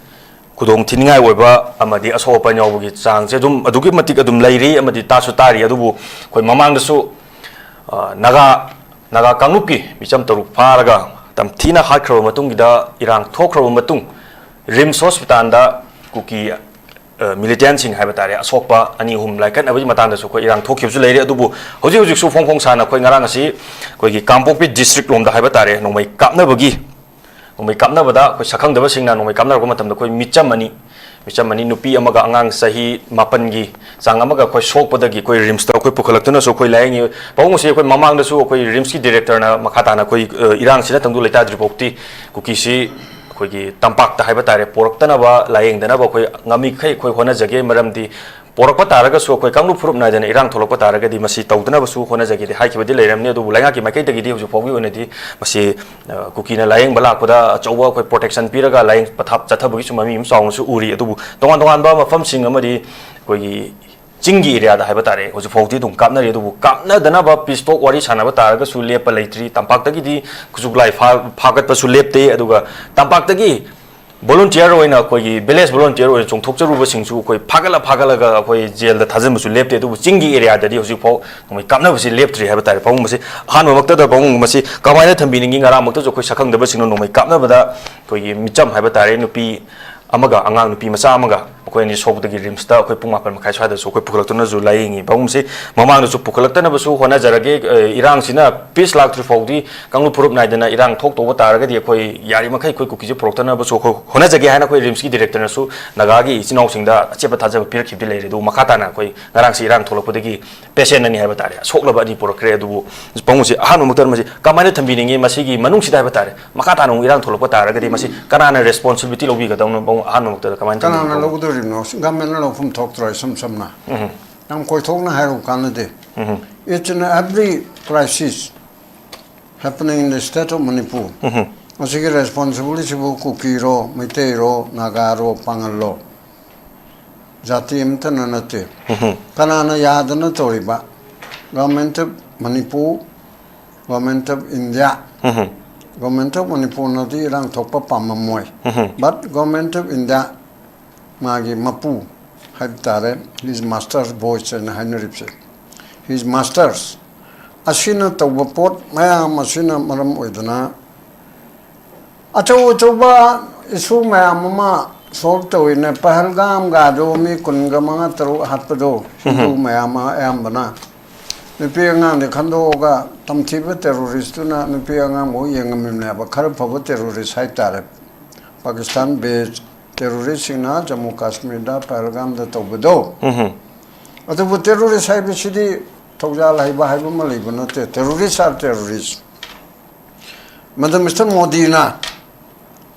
ꯈꯨꯗꯣꯡ ꯊꯤꯅꯤꯡꯉꯥꯏ ꯑꯣꯏꯕ ꯑꯃꯗꯤ ꯑꯁꯣꯛ ꯑꯄꯟ ꯌꯥꯎꯕꯒꯤ ꯆꯥꯡꯁꯦ ꯑꯗꯨꯝ ꯑꯗꯨꯛꯀꯤ ꯃꯇꯤꯛ ꯑꯗꯨꯝ ꯂꯩꯔꯤ ꯑꯃꯗꯤ ꯇꯥꯁꯨ ꯇꯥꯔꯤ꯫ ꯑꯗꯨꯕꯨ ꯑꯩꯈꯣꯏ ꯃꯃꯥꯡꯗꯁꯨ, ꯑ, ꯅꯥꯒꯥ, ꯅꯥꯒꯥ ꯀꯥꯡꯂꯨꯞꯀꯤ ꯃꯤꯆꯝ ꯇꯔꯨꯛ ꯐꯥꯔꯒ ꯇꯝꯊꯤꯅ ꯍꯥꯠꯈ꯭ꯔꯕ ꯃꯇꯨꯡꯒꯤꯗ ꯏꯔꯥꯡ ꯊꯣꯛꯈ꯭ꯔꯕ ꯃꯇꯨꯡ ꯔꯤꯝꯁ ꯍꯣꯁꯄꯤꯇꯥꯜꯗ ꯀꯨꯀꯤ, ꯑ, ꯃꯤꯂꯤꯇꯦꯟꯁꯤꯡ ꯍꯥꯏꯕ ꯇꯥꯔꯦ, ꯑꯁꯣꯛꯄ ꯑꯅꯤ ꯑꯍꯨꯝ ꯂꯥꯏꯀꯠꯅꯕꯒꯤ ꯃꯇꯥꯡꯗꯁꯨ ꯑꯩꯈꯣꯏ ꯏꯔꯥꯡ ꯊꯣꯛꯈꯤꯕꯁꯨ ꯂꯩꯔꯦ꯫ ꯑꯗꯨꯕꯨ ꯍꯧꯖꯤꯛ ꯍꯧꯖꯤꯛꯁꯨ ꯐꯣꯡ ꯐꯣꯡ ꯁꯥꯅ ꯑꯩꯈꯣꯏ ꯉꯔꯥꯡ ꯑꯁꯤ ꯑꯩꯈꯣꯏꯒꯤ ꯀꯥꯡꯄꯣꯛꯄꯤ ꯗꯤꯁꯇ꯭ꯔꯤꯛ ꯂꯣꯝꯗ ꯍꯥꯏꯕ ꯇꯥꯔꯦ, ꯅꯣꯡꯃꯩ ꯀꯥꯞꯅꯕꯒꯤ ꯅꯣꯡꯃꯩ ꯀꯥꯞꯅꯕꯗ ꯑꯩꯈꯣꯏ ꯁꯛꯈꯪꯗꯕꯁꯤꯡꯅ ꯅꯣꯡꯃꯩ ꯀꯥꯞꯅꯔꯛꯄ ꯃꯇꯝꯗ ꯑꯩꯈꯣꯏ ꯃꯤꯆꯝ ꯑꯅꯤ, ꯃꯤꯆꯝ ꯑꯅꯤ, ꯅꯨꯄꯤ ꯑꯃꯒ ꯑꯉꯥꯡ ꯆꯍꯤ ꯃꯥꯄꯟꯒꯤ ꯆꯥꯡ ꯑꯃꯒ ꯑꯩꯈꯣꯏ ꯁꯣꯛꯄꯗꯒꯤ ꯑꯩꯈꯣꯏ ꯔꯤꯝꯁꯇ ꯑꯩꯈꯣꯏ ꯄꯨꯈꯠꯂꯛꯇꯨꯅꯁꯨ ꯑꯩꯈꯣꯏ ꯂꯥꯌꯦꯡꯉꯤ꯫ ꯄꯥꯕꯨꯡ ꯑꯁꯤ ꯑꯩꯈꯣꯏ ꯃꯃꯥꯡꯗꯁꯨ ꯑꯩꯈꯣꯏ ꯔꯤꯝꯁꯀꯤ ꯗꯤꯔꯦꯛꯇꯔꯅ ꯃꯈꯥ ꯇꯥꯅ ꯑꯩꯈꯣꯏ, ꯑ, ꯏꯔꯥꯡꯁꯤꯅ ꯇꯪꯗꯨ ꯂꯩꯇꯥꯗ꯭ꯔꯤ ꯐꯥꯎꯗꯤ ꯀꯨꯀꯤꯁꯤ ꯑꯩꯈꯣꯏꯒꯤ ꯇꯝꯄꯥꯛꯇ ꯍꯥꯏꯕ ꯇꯥꯔꯦ, ꯄꯣꯔꯛꯇꯅꯕ, ꯂꯥꯌꯦꯡꯗꯅꯕ ꯑꯩꯈꯣꯏ ꯉꯝꯃꯤꯈꯩ ꯑꯩꯈꯣꯏ ꯍꯣꯠꯅꯖꯒꯦ꯫ ꯃꯔꯝꯗꯤ ꯄꯣꯔꯛꯄ ꯇꯥꯔꯒꯁꯨ ꯑꯩꯈꯣꯏ ꯀꯥꯡꯂꯨꯞ ꯐꯨꯔꯨꯞ ꯅꯥꯏꯗꯅ ꯏꯔꯥꯡ ꯊꯣꯛꯂꯛꯄ ꯇꯥꯔꯒꯗꯤ ꯃꯁꯤ ꯇꯧꯗꯅꯕꯁꯨ ꯍꯣꯠꯅꯖꯒꯦꯗꯤ ꯍꯥꯏꯈꯤꯕꯗꯤ ꯂꯩꯔꯝꯅꯤ꯫ ꯑꯗꯨꯕꯨ ꯂꯩꯉꯥꯛꯀꯤ ꯃꯥꯏꯀꯩꯗꯒꯤꯗꯤ ꯍꯧꯖꯤꯛ ꯐꯥꯎꯒꯤ ꯑꯣꯏꯅꯗꯤ ꯃꯁꯤ, ꯑ, ꯀꯨꯀꯤꯅ ꯂꯥꯌꯦꯡꯕ ꯂꯥꯛꯄꯗ ꯑꯆꯧꯕ ꯑꯩꯈꯣꯏ ꯄ꯭ꯔꯣꯇꯦꯛꯁꯟ ꯄꯤꯔꯒ ꯂꯥꯌꯦꯡ ꯄꯊꯥꯞ ꯆꯠꯊꯕꯒꯤꯁꯨ ꯃꯃꯤ ꯑꯃ ꯆꯥꯎꯅꯁꯨ ꯎꯔꯤ꯫ ꯑꯗꯨꯕꯨ ꯇꯣꯉꯥꯟ ꯇꯣꯉꯥꯟꯕ ꯃꯐꯝꯁꯤꯡ ꯑꯃꯗꯤ ꯑꯩꯈꯣꯏꯒꯤ ꯆꯤꯡꯒꯤ ꯑꯦꯔꯤꯌꯥꯗ ꯍꯥꯏꯕ ꯇꯥꯔꯦ, ꯍꯧꯖꯤꯛ ꯐꯥꯎꯗꯤ ꯑꯗꯨꯝ ꯀꯥꯞꯅꯔꯤ꯫ ꯑꯗꯨꯕꯨ ꯀꯥꯞꯅꯗꯅꯕ ꯄꯤꯁ ꯇꯣꯛ ꯋꯥꯔꯤ ꯁꯥꯟꯅꯕ ꯇꯥꯔꯒꯁꯨ ꯂꯦꯞꯄ ꯂꯩꯇ꯭ꯔꯤ꯫ ꯇꯝꯄꯥꯛꯇꯒꯤꯗꯤ ꯈꯨꯠꯁꯨ ꯈꯨꯠꯂꯥꯏ ꯐꯥ-, ꯐꯥꯒꯠꯄꯁꯨ ꯂꯦꯞꯇꯦ꯫ ꯑꯗꯨꯒ ꯇꯝꯄꯥꯛꯇꯒꯤ ꯚꯣꯂꯨꯟꯇꯤꯌꯔ ꯑꯣꯏꯅ, ꯑꯩꯈꯣꯏꯒꯤ ꯚꯤꯂꯦꯖ ꯚꯣꯂꯨꯟꯇꯤꯌꯔ ꯑꯣꯏꯅ ꯆꯣꯡꯊꯣꯛꯆꯔꯨꯕꯁꯤꯡꯁꯨ ꯑꯩꯈꯣꯏ ꯐꯥꯒꯠꯂ ꯐꯥꯒꯠꯂꯒ ꯑꯩꯈꯣꯏ ꯖꯦꯜꯗ ꯊꯥꯖꯤꯟꯕꯁꯨ ꯂꯦꯞꯇꯦ꯫ ꯑꯗꯨꯕꯨ ꯆꯤꯡꯒꯤ ꯑꯦꯔꯤꯌꯥꯗꯗꯤ ꯍꯧꯖꯤꯛꯐꯥꯎ ꯅꯣꯡꯃꯩ ꯀꯥꯞꯅꯕꯁꯤ ꯂꯦꯞꯇ꯭ꯔꯤ ꯍꯥꯏꯕ ꯇꯥꯔꯦ꯫ ꯄꯥꯕꯨꯡ, ꯃꯁꯤ ꯑꯍꯥꯟꯕꯃꯛꯇꯗ ꯄꯥꯕꯨꯡ, ꯃꯁꯤ ꯀꯃꯥꯏꯅ ꯊꯝꯕꯤꯅꯤꯡꯉꯤ? ꯉꯔꯥꯡꯃꯛꯇꯁꯨ ꯑꯩꯈꯣꯏ ꯁꯛꯈꯪꯗꯕꯁꯤꯡꯅ ꯅꯣꯡꯃꯩ ꯀꯥꯞꯅꯕꯗ ꯑꯩꯈꯣꯏꯒꯤ ꯃꯤꯆꯝ ꯍꯥꯏꯕ ꯇꯥꯔꯦ, ꯅꯨꯄꯤ ꯑꯃꯒ ꯑꯉꯥꯡ ꯅꯨꯄꯤ ꯃꯆꯥ ꯑꯃꯒ ꯑꯩꯈꯣꯏ ꯑꯅꯤ ꯁꯣꯛꯄꯗꯒꯤ ꯔꯤꯝꯁꯇ ꯑꯩꯈꯣꯏ ꯄꯨꯡ ꯃꯥꯄꯟ ꯃꯈꯥꯏ ꯁ꯭ꯋꯥꯏꯗꯁꯨ ꯑꯩꯈꯣꯏ ꯄꯨꯈꯠꯂꯛꯇꯨꯅꯁꯨ ꯂꯥꯏꯌꯦꯡꯉꯤ꯫ ꯄꯥꯕꯨꯡꯁꯦ ꯃꯃꯥꯡꯗꯁꯨ ꯄꯨꯈꯠꯂꯛꯇꯅꯕꯁꯨ ꯍꯣꯠꯅꯖꯔꯒꯦ꯫ ꯑ, ꯏꯔꯥꯡꯁꯤꯅ ꯄꯤꯁ ꯂꯥꯛꯇ꯭ꯔꯤ ꯐꯥꯎꯗꯤ ꯀꯥꯡꯂꯨꯞ ꯐꯨꯔꯨꯞ ꯅꯥꯏꯗꯅ ꯏꯔꯥꯡ ꯊꯣꯛꯇꯧꯕ ꯇꯥꯔꯒꯗꯤ ꯑꯩꯈꯣꯏ ꯌꯥꯔꯤꯃꯈꯩ ꯑꯩꯈꯣꯏ ꯀꯨꯀꯤꯁꯦ ꯄꯨꯔꯛꯇꯅꯕꯁꯨ ꯑꯩꯈꯣꯏ ꯍꯣꯠꯅꯖꯒꯦ ꯍꯥꯏꯅ ꯑꯩꯈꯣꯏ ꯔꯤꯝꯁꯀꯤ ꯗꯤꯔꯦꯛꯇꯔꯅꯁꯨ ꯅꯥꯒꯥꯒꯤ ꯏꯆꯤꯟ ꯏꯅꯥꯎꯁꯤꯡꯗ ꯑꯆꯦꯠꯄ ꯊꯥꯖꯕ ꯄꯤꯔꯛꯈꯤꯕꯗꯤ ꯂꯩꯔꯦ꯫ ꯑꯗꯨꯕꯨ ꯃꯈꯥ ꯇꯥꯅ ꯑꯩꯈꯣꯏ ꯉꯔꯥꯡꯁꯤ ꯏꯔꯥꯡ ꯊꯣꯛꯂꯛꯄꯗꯒꯤ ꯄꯦꯁꯦꯟ ꯑꯅꯤ ꯍꯥꯏꯕ ꯇꯥꯔꯦ, ꯑꯁꯣꯛꯂꯕ ꯑꯅꯤ ꯄꯨꯔꯛꯈ꯭ꯔꯦ꯫ ꯑꯗꯨꯕꯨ ꯄꯥꯕꯨꯡꯁꯦ ꯑꯍꯥꯟꯕ ꯃꯛꯇꯗ ꯃꯁꯤ ꯀꯃꯥꯏꯅ ꯊꯝꯕꯤꯅꯤꯡꯉꯤ? ꯃꯁꯤꯒꯤ ꯃꯅꯨꯡꯁꯤꯗ ꯍꯥꯏꯕ ꯇꯥꯔꯦ, ꯃꯈꯥ ꯇꯥꯅ ꯑꯃꯨꯛ ꯏꯔꯥꯡ ꯊꯣꯛꯂꯛꯄ ꯇꯥꯔꯒꯗꯤ ꯃꯁꯤ ꯀꯅꯥꯅ ꯔꯦꯁꯄꯣꯟꯁꯤꯕꯤꯂꯤꯇꯤ ꯂꯧꯕꯤꯒꯗꯧꯅꯣ? ꯄꯥꯕꯨꯡ, ꯑꯍꯥꯟꯕ ꯃꯛꯇꯗ ꯀꯃꯥꯏꯅ ꯀꯅꯥꯅ ꯊꯝꯕꯤꯅꯤꯡꯉꯤ? ꯂꯧꯒꯗꯧꯔꯤꯕꯅꯣ? ꯒꯃꯦꯟꯅ ꯂꯧꯐꯝ ꯊꯣꯛꯇ꯭ꯔꯣ? ꯏꯁꯝ ꯁꯝꯅ ꯎꯝ꯫ ꯌꯥꯝ ꯀꯣꯏꯊꯣꯛꯅ ꯍꯥꯏꯔꯨ ꯀꯥꯟꯅꯗꯦ꯫ ꯎꯝ꯫ Each and every crisis happening in the state of Manipur, ꯎꯝ꯫ ꯃꯁꯤꯒꯤ ꯔꯦꯁꯄꯣꯟꯁꯤꯕꯤꯂꯤꯇꯤꯁꯤꯕꯨ ꯀꯨꯀꯤꯔꯣ, ꯃꯩꯇꯩꯔꯣ, ꯅꯥꯒꯥꯔꯣ, ꯄꯥꯉꯜꯂꯣ? ꯖꯥꯇꯤ ꯑꯃꯠꯇꯅ ꯅꯠꯇꯦ꯫ ꯎꯝ꯫ ꯀꯅꯥꯅ ꯌꯥꯗꯅ ꯇꯧꯔꯤꯕ? Government of Manipur, Government of India꯫ Um. Government of Manipurꯅꯗꯤ ꯏꯔꯥꯡ ꯊꯣꯛꯄ ꯄꯥꯝꯃꯝꯃꯣꯏ꯫ ꯎꯝ꯫ But Government of India, ꯃꯥꯒꯤ ꯃꯄꯨ ꯍꯥꯏꯕ ꯇꯥꯔꯦ, his master's voice ꯍꯥꯏꯅ ꯍꯥꯏꯅꯔꯤꯕꯁꯦ, his masters ꯑꯁꯤꯅ ꯇꯧꯕ ꯄꯣꯠ ꯃꯌꯥꯝ ꯑꯁꯤꯅ ꯃꯔꯝ ꯑꯣꯏꯗꯅ ꯑꯆꯧ ꯑꯆꯧꯕ issue ꯃꯌꯥꯝ ꯑꯃ solve ꯇꯧꯋꯤꯅꯦ꯫ ꯄꯍꯜꯒꯥꯝꯒꯗꯣ ꯃꯤ ꯀꯨꯟꯒ ꯃꯉꯥ ꯇꯔꯨꯛ ꯍꯥꯠꯄꯗꯣ, ꯍꯤꯟꯗꯨ ꯎꯝ꯫ ꯃꯌꯥꯝ ꯑꯃ ꯑꯌꯥꯝꯕꯅ꯫ ꯅꯨꯄꯤ ꯑꯉꯥꯡꯗꯤ ꯈꯟꯗꯣꯛꯑꯒ ꯇꯝꯊꯤꯕ terroristꯇꯨꯅ ꯅꯨꯄꯤ ꯑꯉꯥꯡꯐꯥꯎ ꯌꯦꯡꯉꯝꯃꯤꯕꯅꯦꯕ꯫ ꯈꯔ ꯐꯕ terrorist ꯍꯥꯏꯇꯥꯔꯦ꯫ Pakistan based terroristꯁꯤꯡꯅ ꯖꯝꯃꯨ ꯀꯥꯁꯃꯤꯔꯗ ꯄꯍꯜꯒꯥꯝꯗ ꯇꯧꯕꯗꯣ꯫ ꯎꯝ꯫ ꯑꯗꯨꯕꯨ terrorist ꯍꯥꯏꯕꯁꯤꯗꯤ ꯊꯧꯖꯥꯜ ꯍꯩꯕ ꯍꯥꯏꯕ ꯑꯃ ꯂꯩꯕ ꯅꯠꯇꯦ꯫ Terrorist are terrorist꯫ ꯃꯗꯨ Mister ꯃꯣꯗꯤꯅ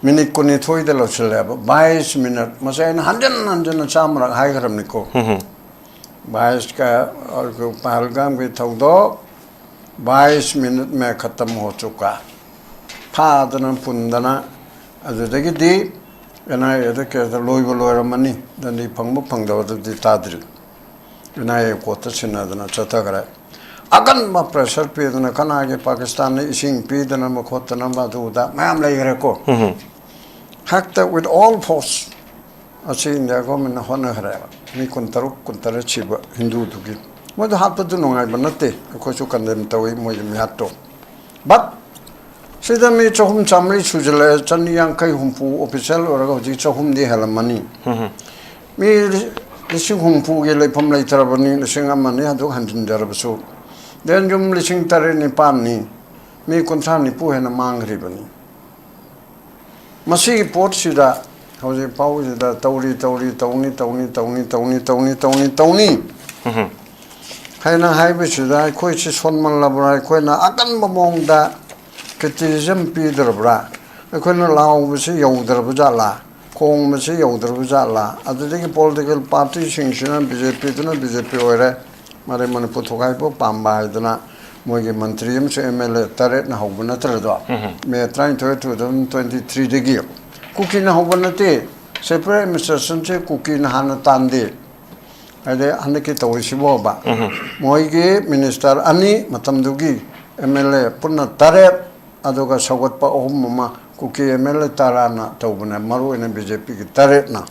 minute ꯀꯨꯟꯅꯤꯊꯣꯏꯗ ꯂꯧꯁꯤꯜꯂꯦꯕ꯫ ꯕꯥꯏꯁ minute꯫ ꯃꯁꯤ ꯑꯩꯅ ꯍꯟꯖꯟ ꯍꯟꯖꯟꯅ ꯆꯥꯝꯃꯔꯛ ꯍꯥꯏꯈ꯭ꯔꯕꯅꯤꯀꯣ꯫ ꯎꯝ꯫ ꯕꯥꯏꯁꯀ, ꯑ, ꯄꯍꯜꯒꯥꯝꯒꯤ ꯊꯧꯗꯣꯛ, ꯕꯥꯏꯁ minute ꯃꯦ ꯈꯇꯝ ꯍꯣ ꯆꯨꯀꯥ꯫ ꯐꯥꯗꯅ ꯄꯨꯟꯗꯅ, ꯑꯗꯨꯗꯒꯤꯗꯤ NIAꯗ ꯀꯦꯁꯇ ꯂꯣꯏꯕ ꯂꯣꯏꯔꯝꯃꯅꯤ꯫ ꯗꯟꯗꯤ ꯐꯪꯕ ꯐꯪꯗꯕꯗꯨꯗꯤ ꯇꯥꯗ꯭ꯔꯤ꯫ NIA courtꯇ ꯁꯤꯟꯅꯗꯅ ꯆꯠꯊꯈ꯭ꯔꯦ꯫ ꯑꯀꯟꯕ pressure ꯄꯤꯗꯅ, ꯀꯅꯥꯒꯤ Pakistanꯅ ꯏꯁꯤꯡ ꯄꯤꯗꯅꯕ ꯈꯣꯠꯇꯅꯕ ꯑꯗꯨꯗ ꯃꯌꯥꯝ ꯂꯩꯈ꯭ꯔꯦꯀꯣ꯫ ꯎꯝ꯫ ꯍꯦꯛꯇ with all force ꯑꯁꯤ ꯏꯟꯗꯤꯌꯥ ꯒꯣꯔꯃꯦꯟꯅ ꯍꯣꯠꯅꯈ꯭ꯔꯦꯕ꯫ ꯃꯤ ꯀꯨꯟꯇꯔꯨꯛ, ꯀꯨꯟꯇꯔꯦꯠ ꯁꯤꯕ ꯍꯤꯟꯗꯨꯗꯨꯒꯤ꯫ ꯃꯣꯏꯗꯣ ꯍꯥꯠꯄꯗꯨ ꯅꯨꯡꯉꯥꯏꯕ ꯅꯠꯇꯦ, ꯑꯩꯈꯣꯏꯁꯨ ꯀꯟꯗꯦꯝ ꯇꯧꯏ ꯃꯣꯏꯒꯤ ꯃꯤꯍꯥꯠꯇꯣ꯫ But ꯁꯤꯗ ꯃꯤ ꯆꯍꯨꯝ ꯆꯥꯃꯔꯤ ꯁꯨꯖꯜꯂꯛꯑꯦ, ꯆꯅꯤ ꯌꯥꯡꯈꯩ ꯍꯨꯝꯐꯨ ꯑꯣꯐꯤꯁꯦꯜ ꯑꯣꯏꯔꯒ ꯍꯧꯖꯤꯛ ꯆꯍꯨꯝꯗꯤ ꯍꯦꯜꯂꯝꯃꯅꯤ꯫ ꯃꯤ ꯂꯤꯁꯤꯡ ꯍꯨꯝꯐꯨꯒꯤ ꯂꯩꯐꯝ ꯂꯩꯇ꯭ꯔꯕꯅꯤ, ꯂꯤꯁꯤꯡ ꯑꯃꯅꯤ ꯑꯗꯨꯛ ꯍꯟꯖꯤꯟꯖꯔꯕꯁꯨ꯫ Then ꯌꯨꯝ ꯂꯤꯁꯤꯡ ꯇꯔꯦꯠ ꯅꯤꯄꯥꯟꯅꯤ, ꯃꯤ ꯀꯨꯟꯊ꯭ꯔꯥ ꯅꯤꯐꯨ ꯍꯦꯟꯅ ꯃꯥꯡꯈ꯭ꯔꯤꯕꯅꯤ꯫ ꯃꯁꯤꯒꯤ ꯄꯣꯠꯁꯤꯗ ꯍꯧꯖꯤꯛ ꯐꯥꯎꯕꯁꯤꯗ ꯇꯧꯔꯤ, ꯇꯧꯔꯤ, ꯇꯧꯅꯤ, ꯇꯧꯅꯤ, ꯇꯧꯅꯤ, ꯇꯧꯅꯤ, ꯇꯧꯅꯤ, ꯇꯧꯅꯤ, ꯇꯧꯅꯤ ꯍꯥꯏꯅ ꯍꯥꯏꯕꯁꯤꯗ ꯑꯩꯈꯣꯏꯁꯤ ꯁꯣꯟꯃꯜꯂꯕ꯭ꯔꯥ, ꯑꯩꯈꯣꯏꯅ ꯑꯀꯟꯕ ꯃꯑꯣꯡꯗ criticism ꯄꯤꯗ꯭ꯔꯕ꯭ꯔꯥ, ꯑꯩꯈꯣꯏꯅ ꯂꯥꯎꯕꯁꯤ ꯌꯧꯗ꯭ꯔꯕ ꯖꯥꯠꯂꯥ, ꯈꯣꯡꯕꯁꯤ ꯌꯧꯗ꯭ꯔꯕ ꯖꯥꯠꯂꯥ? ꯑꯗꯨꯗꯒꯤ ꯄꯣꯂꯤꯇꯤꯀꯦꯜ ꯄꯥꯔꯇꯤꯁꯤꯡꯁꯤꯅ ꯕꯤ ꯖꯦ ꯄꯤꯗꯨꯅ ꯕꯤ ꯖꯦ ꯄꯤ ꯑꯣꯏꯔꯦ, ꯃꯔꯩ ꯃꯅꯤꯄꯨꯔ ꯊꯨꯒꯥꯏꯕ ꯄꯥꯝꯕ ꯍꯥꯏꯗꯅ ꯃꯣꯏꯒꯤ ꯃꯟꯇ꯭ꯔꯤ ꯑꯃꯁꯨ ꯑꯦꯝ ꯑꯦꯜ ꯑꯦ ꯇꯔꯦꯠꯅ ꯍꯧꯕ ꯅꯠꯇ꯭ꯔꯗꯣ? ꯃꯦ ꯇꯔꯥꯅꯤꯊꯣꯏ, two thousand twenty three ꯗꯒꯤ ꯀꯨꯀꯤꯅ ꯍꯧꯕ ꯅꯠꯇꯦ꯫ ꯁꯦꯄꯔꯦꯠ ꯑꯦꯗꯃꯤꯅꯤꯁꯇ꯭ꯔꯦꯁꯟꯁꯦ ꯀꯨꯀꯤꯅ ꯍꯥꯟꯅ ꯇꯥꯟꯗꯦ꯫ ꯍꯥꯏꯗꯤ ꯍꯟꯗꯛꯀꯤ ꯇꯧꯔꯤꯁꯤꯕꯣꯕ, ꯃꯣꯏꯒꯤ ꯃꯤꯅꯤꯁꯇꯔ ꯑꯅꯤ, ꯃꯇꯝꯗꯨꯒꯤ ꯑꯦꯝ ꯑꯦꯜ ꯑꯦ ꯄꯨꯟꯅ ꯇꯔꯦꯠ, ꯑꯗꯨꯒ ꯁꯧꯒꯠꯄ ꯑꯍꯨꯝ ꯑꯃ ꯀꯨꯀꯤ ꯑꯦꯝ ꯑꯦꯜ ꯑꯦ ꯇꯔꯥꯅ ꯇꯧꯕꯅꯦ, ꯃꯔꯨꯑꯣꯏꯅ ꯕꯤ ꯖꯦ ꯄꯤꯒꯤ ꯇꯔꯦꯠꯅ꯫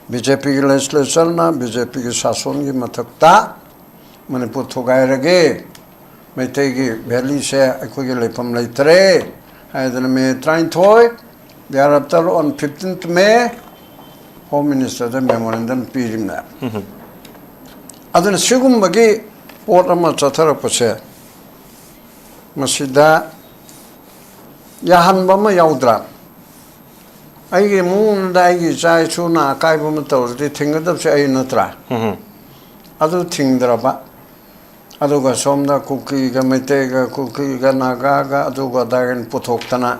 ꯕꯤ ꯖꯦ ꯄꯤꯒꯤ ꯂꯦꯖꯤꯁꯂꯦꯆꯔꯅ ꯕꯤ ꯖꯦ ꯄꯤꯒꯤ ꯁꯥꯁꯣꯟꯒꯤ ꯃꯊꯛꯇ ꯃꯅꯤꯄꯨꯔ ꯊꯨꯒꯥꯏꯔꯒꯦ, ꯃꯩꯇꯩꯒꯤ ꯚꯦꯂꯤꯁꯦ ꯑꯩꯈꯣꯏꯒꯤ ꯂꯩꯐꯝ ꯂꯩꯇ꯭ꯔꯦ ꯍꯥꯏꯗꯅ ꯃꯦ ꯇꯔꯥꯅꯤꯊꯣꯏ, thereafter on fifteenth May, home ꯃꯤꯅꯤꯁꯇꯔꯗ ꯃꯦꯃꯣꯔꯦꯟꯗꯝ ꯄꯤꯔꯤꯕꯅꯦ꯫ ꯑꯗꯨꯅ ꯁꯤꯒꯨꯝꯕꯒꯤ ꯄꯣꯠ ꯑꯃ ꯆꯠꯊꯔꯛꯄꯁꯦ, ꯃꯁꯤꯗ ꯌꯥꯍꯟꯕ ꯑꯃ ꯌꯥꯎꯗ꯭ꯔꯥ? ꯑꯩꯒꯤ ꯏꯃꯨꯡꯗ ꯑꯩꯒꯤ ꯏꯆꯥ ꯏꯁꯨꯅ ꯑꯀꯥꯏꯕ ꯑꯃ ꯇꯧꯔꯗꯤ ꯊꯤꯡꯒꯗꯕꯁꯦ ꯑꯩ ꯅꯠꯇ꯭ꯔꯥ? ꯑꯗꯨ ꯊꯤꯡꯗ꯭ꯔꯕ, ꯑꯗꯨꯒ ꯁꯣꯝꯗ ꯀꯨꯀꯤꯒ ꯃꯩꯇꯩꯒ ꯀꯨꯀꯤꯒ ꯅꯥꯒꯥꯒ ꯑꯗꯨꯒ ꯑꯗꯥꯒ ꯄꯨꯊꯣꯛꯇꯅ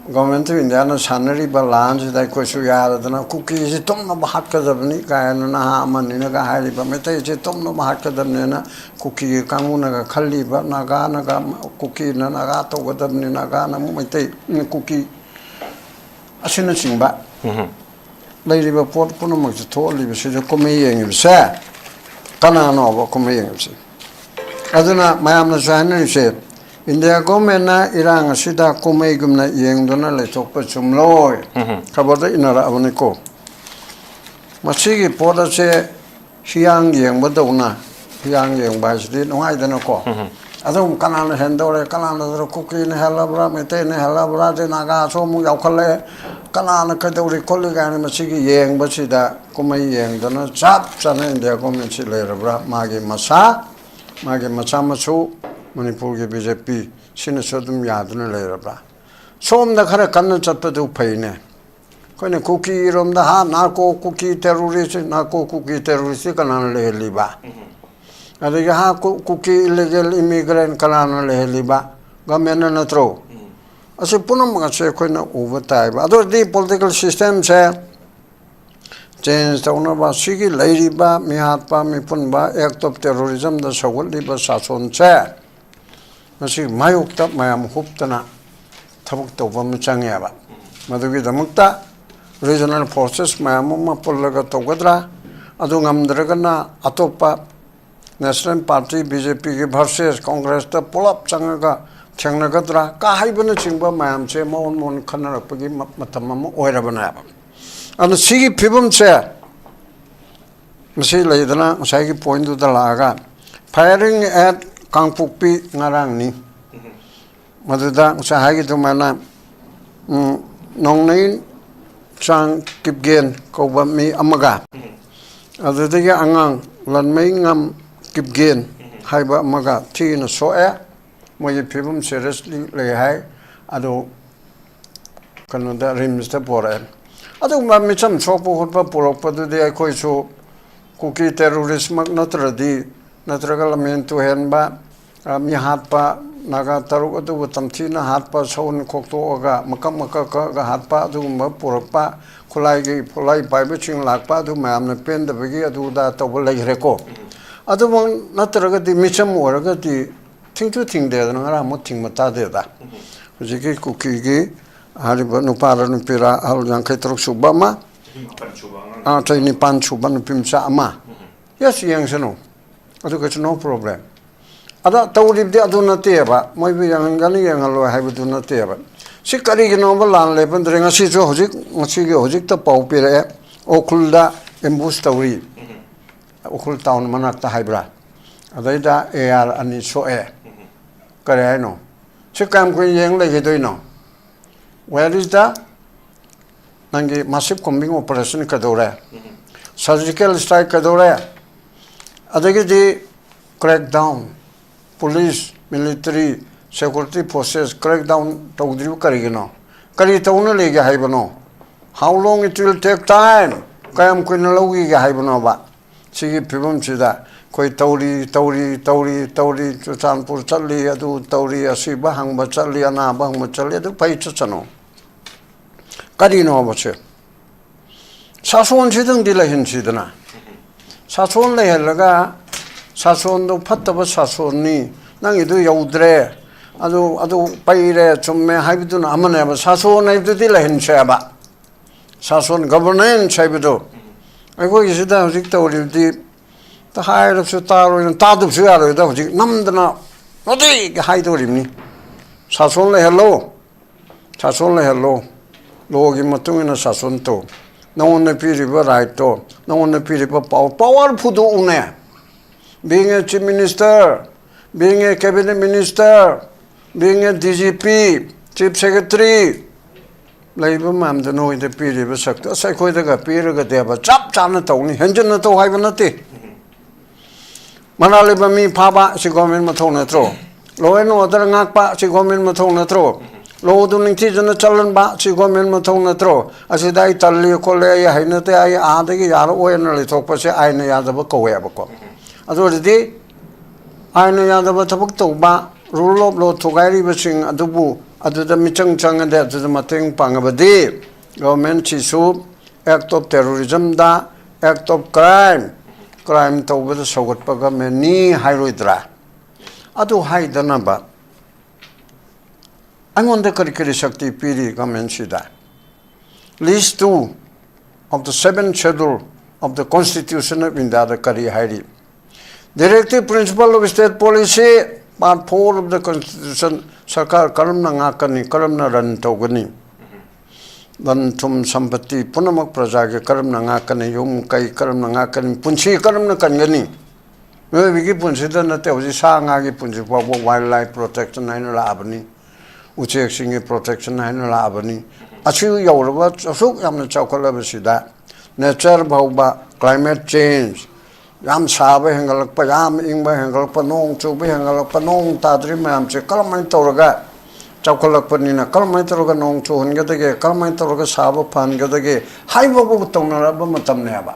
Government of Indiaꯅ ꯁꯥꯟꯅꯔꯤꯕ ꯂꯥꯟꯁꯤꯗ ꯑꯩꯈꯣꯏꯁꯨ ꯌꯥꯗꯗꯅ ꯀꯨꯀꯤꯁꯤ ꯇꯨꯝꯅꯕ ꯍꯥꯠꯀꯗꯕꯅꯤ ꯀꯥꯏꯅ ꯅꯍꯥ ꯑꯃꯅꯤꯅꯒ ꯍꯥꯏꯔꯤꯕ, ꯃꯩꯇꯩꯁꯤ ꯇꯨꯝꯅꯕ ꯍꯥꯠꯀꯗꯕꯅꯦꯅ ꯀꯨꯀꯤꯒꯤ ꯀꯥꯡꯕꯨꯅꯒ ꯈꯜꯂꯤꯕ, ꯅꯥꯒꯥꯅꯒ ꯀꯨꯀꯤꯅ ꯅꯥꯒꯥ ꯇꯧꯒꯗꯕꯅꯤ, ꯅꯥꯒꯥꯅ ꯑꯃꯨꯛ ꯃꯩꯇꯩ, ꯀꯨꯀꯤ ꯑꯁꯤꯅꯆꯤꯡꯕ ꯂꯩꯔꯤꯕ ꯄꯣꯠ ꯄꯨꯝꯅꯃꯛꯁꯦ ꯊꯣꯛꯍꯜꯂꯤꯕꯁꯤꯗ ꯀꯨꯝꯍꯩ ꯌꯦꯡꯉꯤꯕꯁꯦ ꯀꯅꯥꯅꯣꯕ ꯀꯨꯝꯍꯩ ꯌꯦꯡꯉꯤꯕꯁꯦ? ꯑꯗꯨꯅ ꯃꯌꯥꯝꯅꯁꯨ ꯍꯥꯏꯅꯔꯤꯁꯦ, ꯏꯟꯗꯤꯌꯥ ꯒꯣꯔꯃꯦꯟꯅ ꯏꯔꯥꯡ ꯑꯁꯤꯗ ꯀꯨꯝꯍꯩꯒꯨꯝꯅ ꯌꯦꯡꯗꯨꯅ ꯂꯩꯊꯣꯛꯄ ꯆꯨꯝꯂꯣꯏ꯫ ꯈꯕꯔꯗ ꯏꯅꯔꯛꯑꯕꯅꯤꯀꯣ꯫ ꯃꯁꯤꯒꯤ ꯄꯣꯠ ꯑꯁꯦ ꯍꯤꯌꯥꯡ ꯌꯦꯡꯕꯗꯧꯅ, ꯍꯤꯌꯥꯡ ꯌꯦꯡꯕ ꯍꯥꯏꯁꯤꯗꯤ ꯅꯨꯡꯉꯥꯏꯗꯅꯀꯣ꯫ ꯑꯗꯨꯝ ꯀꯅꯥꯅ ꯍꯦꯟꯗꯧꯔꯦ, ꯀꯅꯥꯅ ꯀꯨꯀꯤꯅ ꯍꯦꯜꯂꯕ꯭ꯔꯥ, ꯃꯩꯇꯩꯅ ꯍꯦꯜꯂꯕ꯭ꯔꯥ, ꯑꯗꯩ ꯅꯥꯒꯥꯁꯨ ꯑꯃꯨꯛ ꯌꯥꯎꯈꯠꯂꯛꯑꯦ, ꯀꯅꯥꯅ ꯀꯩꯗꯧꯔꯤ ꯈꯣꯠꯂꯤ ꯀꯥꯏꯅ ꯃꯁꯤꯒꯤ ꯌꯦꯡꯕꯁꯤꯗ, ꯀꯨꯝꯍꯩ ꯌꯦꯡꯗꯅ ꯆꯞ ꯆꯥꯅ ꯏꯟꯗꯤꯌꯥ ꯒꯣꯔꯃꯦꯟꯁꯤ ꯂꯩꯔꯕ꯭ꯔꯥ? ꯃꯥꯒꯤ ꯃꯁꯥ, ꯃꯥꯒꯤ ꯃꯆꯥ ꯃꯁꯨ, ꯃꯅꯤꯄꯨꯔꯒꯤ ꯕꯤ ꯖꯦ ꯄꯤ ꯁꯤꯅꯁꯨ ꯑꯗꯨꯝ ꯌꯥꯗꯨꯅ ꯂꯩꯔꯕ꯭ꯔꯥ? ꯁꯣꯝꯗ ꯈꯔ ꯀꯟꯅ ꯆꯠꯄꯗꯨ ꯐꯩꯅꯦ꯫ ꯑꯩꯈꯣꯏꯅ ꯀꯨꯀꯤꯔꯣꯝꯗ, ꯍꯥ, ꯅꯥꯔꯀꯣ ꯀꯨꯀꯤ ꯇꯦꯔꯣꯔꯤꯁ, ꯅꯥꯔꯀꯣ ꯀꯨꯀꯤ ꯇꯦꯔꯣꯔꯤꯁꯁꯤ ꯀꯅꯥꯅ ꯂꯩꯍꯜꯂꯤꯕ? ꯑꯗꯒꯤ, ꯍꯥ, ꯀꯨ-, ꯀꯨꯀꯤ ꯏꯂꯤꯒꯦꯜ ꯏꯃꯤꯒ꯭ꯔꯦꯟ ꯀꯅꯥꯅ ꯂꯩꯍꯜꯂꯤꯕ? ꯒꯃꯦꯟꯅ ꯅꯠꯇ꯭ꯔꯣ? ꯑꯁꯤ ꯄꯨꯝꯅꯃꯛ ꯑꯁꯤ ꯑꯩꯈꯣꯏꯅ ꯎꯕ ꯇꯥꯏꯕ꯫ ꯑꯗꯨ ꯑꯣꯏꯔꯗꯤ ꯄꯣꯂꯤꯇꯤꯀꯦꯜ ꯁꯤꯁꯇꯦꯝꯁꯦ ꯆꯦꯟꯖ ꯇꯧꯅꯕ, ꯁꯤꯒꯤ ꯂꯩꯔꯤꯕ ꯃꯤꯍꯥꯠꯄ, ꯃꯤꯄꯨꯟꯕ, ꯑꯦꯛ ꯑꯣꯐ ꯇꯦꯔꯣꯔꯤꯖꯝꯗ ꯁꯧꯒꯠꯂꯤꯕ ꯁꯥꯁꯣꯟꯁꯦ, ꯃꯁꯤ ꯃꯥꯌꯣꯛꯇ ꯃꯌꯥꯝ ꯍꯨꯞꯇꯅ ꯊꯕꯛ ꯇꯧꯕ ꯑꯃ ꯆꯪꯉꯦꯕ꯫ ꯃꯗꯨꯒꯤꯗꯃꯛꯇ ꯔꯤꯖꯅꯦꯜ ꯐꯣꯔꯁꯦꯁ ꯃꯌꯥꯝ ꯑꯃ ꯄꯨꯜꯂꯒ ꯇꯧꯒꯗ꯭ꯔꯥ? ꯑꯗꯨ ꯉꯝꯗ꯭ꯔꯒꯅ ꯑꯇꯣꯞꯄ ꯅꯦꯁꯅꯦꯜ ꯄꯥꯔꯇꯤ, ꯕꯤ ꯖꯦ ꯄꯤꯒꯤ ꯚꯔꯁꯦꯁ ꯀꯣꯡꯒ꯭ꯔꯦꯁꯇ ꯄꯨꯂꯞ ꯆꯪꯉꯒ ꯊꯦꯡꯅꯒꯗ꯭ꯔꯥ? ꯀꯥ ꯍꯥꯏꯕꯅꯆꯤꯡꯕ ꯃꯌꯥꯝꯁꯦ ꯃꯑꯣꯟ ꯃꯑꯣꯟ ꯈꯟꯅꯔꯛꯄꯒꯤ ꯃ-, ꯃꯇꯝ ꯑꯃ ꯑꯣꯏꯔꯕꯅꯦꯕ꯫ ꯑꯗꯨꯅ ꯁꯤꯒꯤ ꯐꯤꯕꯝꯁꯦ, ꯃꯁꯤ ꯂꯩꯗꯅ ꯉꯁꯥꯏꯒꯤ ꯄꯣꯏꯟꯗꯨꯗ ꯂꯥꯛꯑꯒ, firing at ꯀꯥꯡꯄꯣꯛꯄꯤ ꯉꯔꯥꯡꯅꯤ꯫ ꯃꯗꯨꯗ ꯉꯁꯥꯏ ꯍꯥꯏꯈꯤꯗꯨꯃꯥꯏꯅ, ꯎꯝ, ꯅꯣꯡꯅꯩ ꯆꯥꯡ ꯀꯤꯞꯒꯦꯟ ꯀꯧꯕ ꯃꯤ ꯑꯃꯒ, ꯑꯗꯨꯗꯒꯤ ꯑꯉꯥꯡ ꯂꯟꯃꯩꯉꯝ ꯀꯤꯞꯒꯦꯟ ꯍꯥꯏꯕ ꯑꯃꯒ ꯊꯤꯅ ꯁꯣꯛꯑꯦ꯫ ꯃꯣꯏꯒꯤ ꯐꯤꯕꯝ ꯁꯦꯔꯤꯌꯁꯂꯤ ꯂꯩ ꯍꯥꯏ꯫ ꯑꯗꯨ ꯀꯩꯅꯣꯗ, ꯔꯤꯝꯁꯇ ꯄꯨꯔꯛꯑꯦ꯫ ꯑꯗꯨꯒꯨꯝꯕ ꯃꯤꯆꯝ ꯁꯣꯛꯄ ꯈꯣꯠꯄ ꯄꯨꯔꯛꯄꯗꯨꯗꯤ ꯑꯩꯈꯣꯏꯁꯨ ꯀꯨꯀꯤ ꯇꯦꯔꯣꯔꯤꯁꯃꯛ ꯅꯠꯇ꯭ꯔꯗꯤ, ꯅꯠꯇ꯭ꯔꯒ ꯂꯝꯍꯦꯟ ꯇꯨꯍꯦꯟꯕ, ꯑ, ꯃꯤ ꯍꯥꯠꯄ, ꯅꯥꯒꯥ ꯇꯔꯨꯛ ꯑꯗꯨꯕꯨ ꯇꯝꯊꯤꯅ ꯍꯥꯠꯄ, ꯁꯧꯟ ꯈꯣꯛꯇꯣꯛꯑꯒ ꯃꯀꯛ ꯃꯀꯛ ꯀꯛꯑꯒ ꯍꯥꯠꯄ, ꯑꯗꯨꯒꯨꯝꯕ ꯄꯨꯔꯛꯄ, ꯈꯨꯠꯂꯥꯏꯒꯤ, ꯈꯨꯠꯂꯥꯏ ꯄꯥꯏꯕꯁꯤꯡ ꯂꯥꯛꯄ, ꯑꯗꯨ ꯃꯌꯥꯝꯅ ꯄꯦꯟꯗꯕꯒꯤ ꯑꯗꯨꯗ ꯇꯧꯕ ꯂꯩꯈ꯭ꯔꯦꯀꯣ꯫ ꯑꯗꯨꯃꯛ ꯅꯠꯇ꯭ꯔꯒꯗꯤ, ꯃꯤꯆꯝ ꯑꯣꯏꯔꯒꯗꯤ ꯊꯤꯡꯁꯨ ꯊꯤꯡꯗꯦꯗꯅ, ꯉꯔꯥꯡ ꯑꯃꯨꯛ ꯊꯤꯡꯕ ꯇꯥꯗꯦꯗ꯫ ꯍꯧꯖꯤꯛꯀꯤ ꯀꯨꯀꯤꯒꯤ ꯍꯥꯏꯔꯤꯕ ꯅꯨꯄꯥꯔ ꯅꯨꯄꯤꯔ, ꯑꯍꯜ ꯌꯥꯡꯈꯩ ꯇꯔꯨꯛ ꯁꯨꯕ ꯑꯃ, ꯆꯍꯤ ꯃꯥꯄꯟ ꯁꯨꯕ ꯑꯉꯥꯡ ꯑꯥ, ꯆꯍꯤ ꯅꯤꯄꯥꯟ ꯁꯨꯕ ꯅꯨꯄꯤ ꯃꯆꯥ ꯑꯃ꯫ ꯎꯝ꯫ Yes, ꯌꯦꯡꯁꯅꯨ꯫ ꯑꯗꯨ ꯀꯩꯁꯨ no problem꯫ ꯑꯗ ꯇꯧꯔꯤꯕꯗꯤ ꯑꯗꯨ ꯅꯠꯇꯦꯕ, ꯃꯣꯏꯕꯨ ꯌꯦꯡꯍꯟꯒꯅꯤ ꯌꯦꯡꯍꯜꯂꯣꯏ ꯍꯥꯏꯕꯗꯨ ꯅꯠꯇꯦꯕ꯫ ꯁꯤ ꯀꯔꯤꯒꯤꯅꯣꯕ ꯂꯥꯟ ꯂꯦꯞꯍꯟꯗ꯭ꯔꯦ? ꯉꯁꯤꯁꯨ ꯍꯧꯖꯤꯛ, ꯉꯁꯤꯒꯤ ꯍꯧꯖꯤꯛꯇ ꯄꯥꯎ ꯄꯤꯔꯛꯑꯦ, ꯎꯈ꯭ꯔꯨꯜꯗ ꯑꯦꯝꯕꯨꯁ ꯇꯧꯔꯤ꯫ ꯎꯈ꯭ꯔꯨꯜ ꯇꯥꯎꯟ ꯃꯅꯥꯛꯇ ꯍꯥꯏꯕ꯭ꯔꯥ? ꯑꯗꯩꯗ ꯑꯦ ꯑꯥꯔ ꯑꯅꯤ ꯁꯣꯛꯑꯦ꯫ ꯀꯔꯤ ꯍꯥꯏꯅꯣ? ꯁꯤ ꯀꯌꯥꯝ ꯀꯨꯏꯅ ꯌꯦꯡ ꯂꯩꯈꯤꯗꯣꯏꯅꯣ? Where is the ꯅꯪꯒꯤ massive combing operation ꯀꯩꯗꯧꯔꯦ? Surgical strike ꯀꯩꯗꯧꯔꯦ? ꯑꯗꯒꯤꯗꯤ crackdown, police, military, security forces crackdown ꯇꯧꯗ꯭ꯔꯤꯕ ꯀꯔꯤꯒꯤꯅꯣ? ꯀꯔꯤ ꯇꯧꯅ ꯂꯩꯒꯦ ꯍꯥꯏꯕꯅꯣ? How long it will take time? ꯀꯌꯥꯝ ꯀꯨꯏꯅ ꯂꯧꯈꯤꯒꯦ ꯍꯥꯏꯕꯅꯣꯕ? ꯁꯤꯒꯤ ꯐꯤꯕꯝꯁꯤꯗ ꯑꯩꯈꯣꯏ ꯇꯧꯔꯤ, ꯇꯧꯔꯤ, ꯇꯧꯔꯤ, ꯇꯧꯔꯤ, ꯆꯨꯔꯆꯥꯟꯄꯨꯔ ꯆꯠꯂꯤ, ꯑꯗꯨ ꯇꯧꯔꯤ, ꯑꯁꯤꯕ ꯍꯪꯕ ꯆꯠꯂꯤ, ꯑꯅꯥꯕ ꯍꯪꯕ ꯆꯠꯂꯤ, ꯑꯗꯨ ꯐꯩ ꯆꯠꯁꯅꯨ꯫ ꯀꯔꯤꯅꯣꯕꯁꯦ? ꯁꯥꯁꯣꯟꯁꯤꯗꯪꯗꯤ ꯂꯩꯍꯟꯁꯤꯗꯅ꯫ ꯁꯥꯁꯣꯟ ꯂꯩꯍꯜꯂꯒ ꯁꯥꯁꯣꯟꯗꯣ ꯐꯠꯇꯕ ꯁꯥꯁꯣꯟꯅꯤ, ꯅꯪꯒꯤꯗꯨ ꯌꯧꯗ꯭ꯔꯦ, ꯑꯗꯨ, ꯑꯗꯨ ꯄꯩꯔꯦ, ꯆꯨꯝꯃꯦ ꯍꯥꯏꯕꯗꯨꯅ ꯑꯃꯅꯦꯕ, ꯁꯥꯁꯣꯟ ꯍꯥꯏꯕꯗꯨꯗꯤ ꯂꯩꯍꯟꯁꯦꯕ꯫ ꯁꯥꯁꯣꯟ, governance ꯍꯥꯏꯕꯗꯣ ꯑꯩꯈꯣꯏꯒꯤꯁꯤꯗ ꯍꯧꯖꯤꯛ ꯇꯧꯔꯤꯕꯗꯤ ꯍꯥꯏꯔꯁꯨ ꯇꯥꯔꯣꯏꯅ, ꯇꯥꯗꯕꯁꯨ ꯌꯥꯔꯣꯏꯗ, ꯍꯧꯖꯤꯛ ꯅꯝꯗꯅ ꯅꯨꯡꯇꯤꯒꯤ ꯍꯥꯏꯗꯧꯔꯤꯕꯅꯤ꯫ ꯁꯥꯁꯣꯟ ꯂꯩꯍꯜꯂꯣ, ꯁꯥꯁꯣꯟ ꯂꯩꯍꯜꯂꯣ, ꯂꯣꯒꯤ ꯃꯇꯨꯡ ꯏꯟꯅ ꯁꯥꯁꯣꯟ ꯇꯧ꯫ ꯅꯉꯣꯟꯗ ꯄꯤꯔꯤꯕ rightꯇꯣ, ꯅꯉꯣꯟꯗ ꯄꯤꯔꯤꯕ power, powerfulꯗꯣ ꯎꯅꯦ꯫ Being a chief minister, being a cabinet minister, being a D G P, chief secretary, ꯂꯩꯕ ꯃꯌꯥꯝꯗꯣ ꯅꯣꯏꯗ ꯄꯤꯔꯤꯕ ꯁꯛꯇꯣ ꯑꯁ ꯑꯩꯈꯣꯏꯗꯒ ꯄꯤꯔꯒꯗꯤꯕ ꯆꯞ ꯆꯥꯅ ꯇꯧꯅꯤ, ꯍꯦꯟꯖꯤꯟꯅ ꯇꯧ ꯍꯥꯏꯕ ꯅꯠꯇꯦ꯫ ꯃꯅꯥꯛ ꯂꯩꯕ ꯃꯤ ꯐꯥꯕ ꯑꯁꯤ government ꯃꯊꯧ ꯅꯠꯇ꯭ꯔꯣ? Law and order ꯉꯥꯛꯄ ꯑꯁꯤ government ꯃꯊꯧ ꯅꯠꯇ꯭ꯔꯣ? Lawꯗꯨ ꯅꯤꯡꯊꯤꯖꯅ ꯆꯜꯍꯟꯕ ꯑꯁꯤ government ꯃꯊꯧ ꯅꯠꯇ꯭ꯔꯣ? ꯑꯁꯤꯗ ꯑꯩ ꯇꯜꯂꯤ ꯈꯣꯠꯂꯦ, ꯑꯩ ꯍꯩꯅꯗꯦ, ꯑꯩ ꯑꯥꯗꯒꯤ ꯌꯥꯔꯛꯑꯣꯏꯅ ꯂꯩꯊꯣꯛꯄꯁꯦ ꯑꯥꯏꯟꯅ ꯌꯥꯗꯕ ꯀꯧꯋꯦꯕꯀꯣ꯫ ꯑꯗꯨ ꯑꯣꯏꯔꯗꯤ ꯑꯥꯏꯟꯅ ꯌꯥꯗꯕ ꯊꯕꯛ ꯇꯧꯕ, rule of law ꯊꯨꯒꯥꯏꯔꯤꯕꯁꯤꯡ ꯑꯗꯨꯕꯨ ꯑꯗꯨꯗ ꯃꯤꯆꯪ ꯆꯪꯉꯗꯤ, ꯑꯗꯨꯗ ꯃꯇꯦꯡ ꯄꯥꯡꯉꯕꯗꯤ governmentꯁꯤꯁꯨ act of terrorismꯗ, act of crime, crime ꯇꯧꯕꯗ ꯁꯧꯒꯠꯄ governmentꯅꯤ ꯍꯥꯏꯔꯣꯏꯗ꯭ꯔꯥ? ꯑꯗꯨ ꯍꯥꯏꯗꯅꯕ ꯑꯩꯉꯣꯟꯗ ꯀꯔꯤ ꯀꯔꯤ ꯁꯛꯇꯤ ꯄꯤꯔꯤ governmentꯁꯤꯗ? List two of the seventh schedule of the Constitution of Indiaꯗ ꯀꯔꯤ ꯍꯥꯏꯔꯤ? Directive principle of state policy, part four of the constitution, ꯁꯔꯀꯥꯔ ꯀꯔꯝꯅ ꯉꯥꯛꯀꯅꯤ, ꯀꯔꯝꯅ ꯔꯟ ꯇꯧꯒꯅꯤ, ꯂꯟ ꯊꯨꯝ ꯁꯝꯄꯇꯤ ꯄꯨꯝꯅꯃꯛ ꯄ꯭ꯔꯖꯥꯒꯤ ꯀꯔꯝꯅ ꯉꯥꯛꯀꯅꯤ, ꯌꯨꯝ ꯀꯩ ꯀꯔꯝꯅ ꯉꯥꯛꯀꯅꯤ, ꯄꯨꯟꯁꯤ ꯀꯔꯝꯅ ꯀꯟꯒꯅꯤ? ꯃꯤꯑꯣꯏꯕꯒꯤ ꯄꯨꯟꯁꯤꯗ ꯅꯠꯇꯦ, ꯍꯧꯖꯤꯛ ꯁꯥ ꯉꯥꯒꯤ ꯄꯨꯟꯁꯤ ꯐꯥꯎꯕ wild life protection ꯍꯥꯏꯅ ꯂꯥꯛꯑꯕꯅꯤ, ꯎꯆꯦꯛꯁꯤꯡꯒꯤ protection ꯍꯥꯏꯅ ꯂꯥꯛꯑꯕꯅꯤ꯫ ꯑꯁꯤ ꯌꯧꯔꯕ, ꯑꯁꯨꯛ ꯌꯥꯝꯅ ꯆꯥꯎꯈꯠꯂꯕꯁꯤꯗ nature ꯐꯥꯎꯕ climate change, ꯌꯥꯝ ꯁꯥꯕ ꯍꯦꯟꯒꯠꯂꯛꯄ, ꯌꯥꯝ ꯏꯪꯕ ꯍꯦꯟꯒꯠꯂꯛꯄ, ꯅꯣꯡ ꯆꯨꯕ ꯍꯦꯟꯒꯠꯂꯛꯄ, ꯅꯣꯡ ꯇꯥꯗ꯭ꯔꯤ ꯃꯌꯥꯝꯁꯦ ꯀꯔꯝꯍꯥꯏꯅ ꯇꯧꯔꯒ ꯆꯥꯎꯈꯠꯂꯛꯄꯅꯤꯅ ꯀꯔꯝꯍꯥꯏꯅ ꯇꯧꯔꯒ ꯅꯣꯡ ꯆꯨꯍꯟꯒꯗꯒꯦ, ꯀꯔꯝꯍꯥꯏꯅ ꯇꯧꯔꯒ ꯁꯥꯕ ꯐꯍꯟꯒꯗꯒꯦ ꯍꯥꯏꯕꯕꯨ ꯇꯧꯅꯔꯛꯑꯕ ꯃꯇꯝꯅꯦꯕ꯫